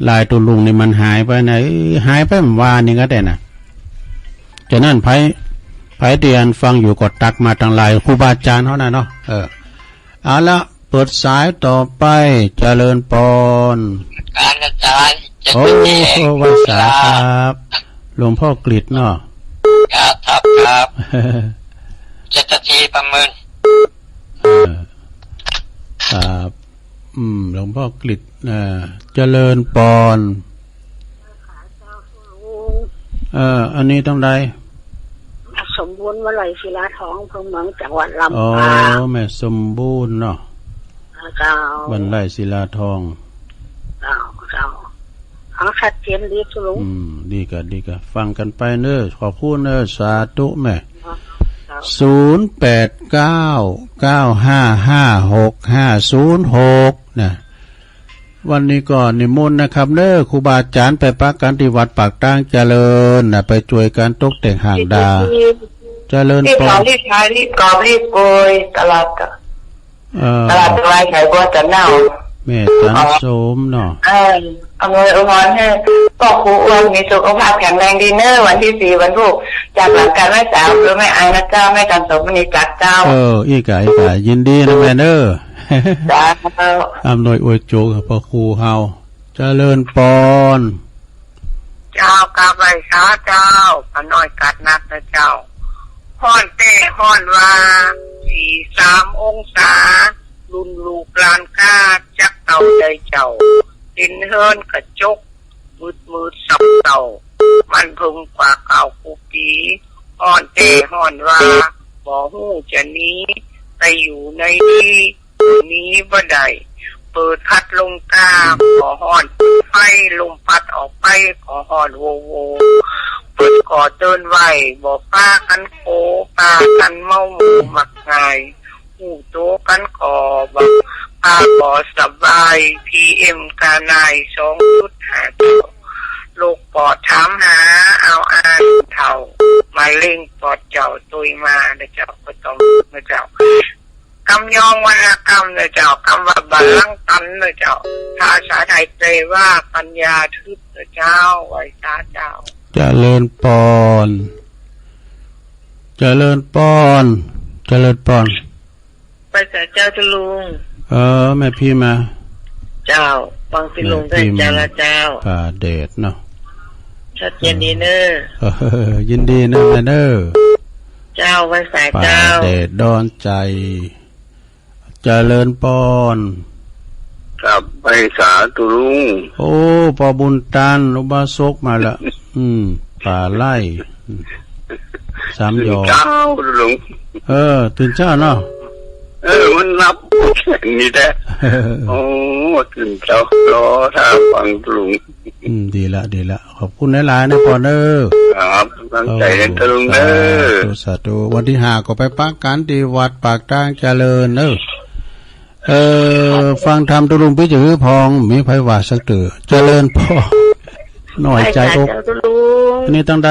ลายตุ๊ลุงนี่มันหายไปนะ เอ้ย หายไปเมื่อวานนี่ก็ได้นะ ฉะนั้นใผ ใผที่อันฟังอยู่ก็ตักมาตังหลาย ครูบาอาจารย์เขานะเนาะ เออ เอาละ เปิดสายต่อไป เจริญปอน การอาจารย์ เจ็ด โอ้ นาที วันสาครับ หลวงพ่อกฤษเนาะ ครับ ครับ ครับ เจ็ด นาที ประเมิน เออ ครับ อืม หลวงพ่อกฤษ อ่า เจริญปอน เอ่อ อันนี้ต้องได้ สมบูรณ์ บ้านไร่ศิลาทอง อำเภอเมือง จังหวัดลำปาง อ๋อ แม่สมบูรณ์เนาะ เจ้า บ้านไร่ศิลาทอง เจ้า เจ้า เอา ชัดเจนดี ตุ๊ลุง อืม ดีกะ ดีกะ ฟังกันไปเนอะ ขอบคุณเนอะ สาธุแม่ เจ้า ศูนย์แปดเก้า เก้าห้าห้า หกห้าศูนย์หก นะ วันนี้ก็นิมนต์นะครับเนอะ ครูบาอาจารย์ไปปะกันที่วัดปากทางเจริญนะ ไปช่วยกันตกแต่งห้างดา เจริญ รีบ พ ก่อ ร รีบทาย รีบกอบ รีบโกย ตลอด เออ ตลอด ไหว้ไข่บัวจะเน่า แม่จัน อ๋อ โสมเนาะ เออ อำนวยอวยพรให้พ่อครูอ้วนมีสุขภาพแข็งแรงดีเนอะ วันที่สี่วันพุธ จากหลังการไหว้สาวคือแม่อายนะเจ้า แม่จันโสมมณีจากเจ้า เออ อีกอ่ะ อีกอ่ะ ยินดีนะแม่เนอะ จ้า อำนวยอวยโชคให้พ่อครูเฮา เจริญปอน เจ้ากราบไหว้สาเจ้า ป้าน้อยกาดนัดนะเจ้า ฮ้อนแต๊ฮ้อนว่า สี่สามองศา รุ่นลูกหลานกาจักเต้าใดเจ้า เป็นเฮือนกระจก มืดๆเศร้าๆ มันเพิ่งกว่าเก่าคู่ปี ฮ้อนแต๊ฮ้อนว่า บ่ฮู้จะหนี ไปอยู่ในที่ หนีบ่ได้ เปิดพัดลมกาก็ฮ้อน เปิดไฟลมพัดออกไปก็ฮ้อนโวโว เพิ่นก็เตือนไว้ บ่ปากันโข ปากันเมาหมู่มักง่าย ฮู้โตกันก็บ่ ปาบ่สบาย พีเอ็มกานาย สองจุดห้า โรคปอดถามหา เอาอ่านเฒ่า มะเร็งปอดเจ้าตุยมานะเจ้า ก็ต้องนะเจ้า กำยองวรรณกรรมนะเจ้า กำว่าบัลลังก์ตันนะเจ้า ภาษาไทยแปลว่าปัญญาทึบนะเจ้า ไหว้สาเจ้า เจริญปอน เจริญปอน เจริญปอน ไหว้สาเจ้าเจ้าลุง เออ แม่พิมพ์มา เจ้า ฟังเจ้าลุง แม่พิมพ์ ได้เจ้าละเจ้า ป่าเดชเนาะ ชัดเจนดีเนอะ เออ ยินดีนะแม่เนอะ เจ้า ไหว้สาเจ้า ป่าเดชดอนใจ เจริญปอน ครับ ไหว้สาเจ้าลุง โอ้ ป้อบุญตัน อุบาสกมาละ อืม ป่าไร่ สามหยอด ตื่นเช้าลุง เออ ตื่นเช้าเนาะ เออ มันนับนี่แหละ โอ้ ตื่นเช้ารอถ้าฟังเจ้าลุง อืม ดีละ ดีละ ขอบคุณหลายๆนะปอนเนอะ ครับ ตั้งใจเรียนเจ้าลุงเนอะ สาธุ สาธุ วันที่ห้าก็ไปปะกันที่วัดปากทางเจริญเนอะ เออ ฟังธรรมเจ้าลุงปี้จะหื้อพอง มีไผว่าสักเตื้อ เจริญปอน น้อยใจอก ไหว้สาเจ้าเจ้าลุง อันนี้ตั้งใด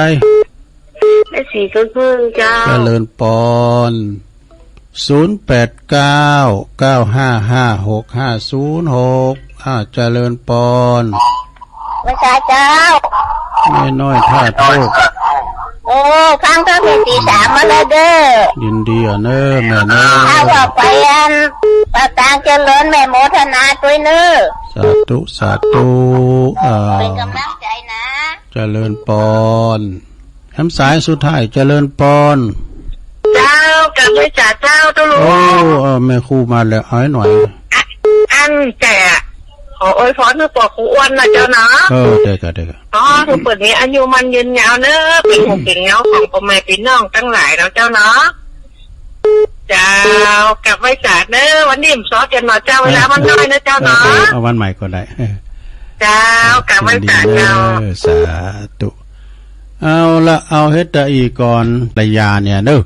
แม่ศรีต้นพึ่งเจ้า เจริญปอน ศูนย์แปดเก้า เก้าห้าห้า หกห้าศูนย์หก อ่า เจริญปอน ไหว้สาเจ้า แม่น้อยท่าโทก โอ้ ฟังธรรมตีสามมาเลยเด้อ ยินดีอ่ะเนอะแม่เนอะ ถ้าว่าไปอันปากทางเจริญแม่โมทนาด้วยเนอะ สาธุ สาธุ อ่า เป็นกำลังใจนะ เจริญปอน แหมสายสุดท้าย เจริญปอน เจ้า กราบไหว้สาเจ้าเจ้าลุง โอ้ เออ แม่ครูมาแล้ว เอาให้หน่อย อันแต่ขออวยพรให้ป้อครูอ้วนนะเจ้าเนาะ เออ ได้ค่ะ ได้ค่ะ ขอให้เปิ้นมีอายุมั่นยืนยาวเนอะ เป็นห่มเป็นเงาของป้อแม่พี่น้องตังหลายเนาะเจ้าเนาะ เจ้า กราบไหว้สาเนอะ วันนี้ผมสอนกันหน่อยเจ้า เวลามันน้อยนะเจ้าเนาะ เออ เอาวันใหม่ก็ได้ เจ้า กราบไหว้สาเจ้า เออ สาธุ เอาละ เอาเฮ็ดตะอีก่อน ภรรยาเนี่ยเนอะ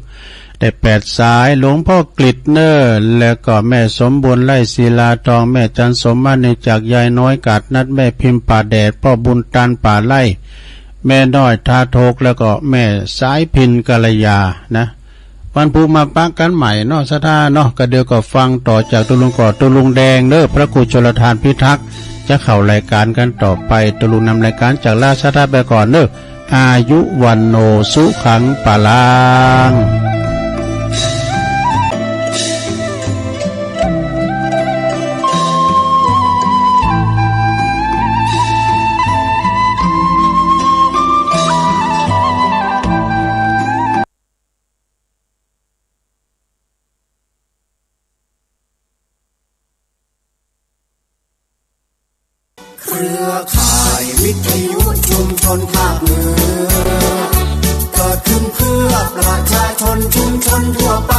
ได้แปดสาย หลวงพ่อกฤษเนอะ แล้วก็แม่สมบูรณ์ไร่ศิลาทอง แม่จันสมมานีจากยายน้อยกาดนัด แม่พิมพ์ป่าแดด ป้อบุญตันป่าไร่ แม่น้อยท่าโทก แล้วก็แม่สายพินกัลยานะ วันพุธมาปะกันใหม่เนาะ ศรัทธาเนาะ ก็เดี๋ยวก็ฟังต่อจากเจ้าลุงก่อน เจ้าลุงแดงเด้อ พระครูชลทานพิทักษ์ จะเข้ารายการกันต่อไป เจ้าลุงนำรายการจากลาศรัทธาไปก่อนเด้อ อายุวัณโณสุขังพลัง เครือข่ายวิทยุชุมชนภาคเหนือ เกิดขึ้นเพื่อประชาชนชุมชนทั่วไป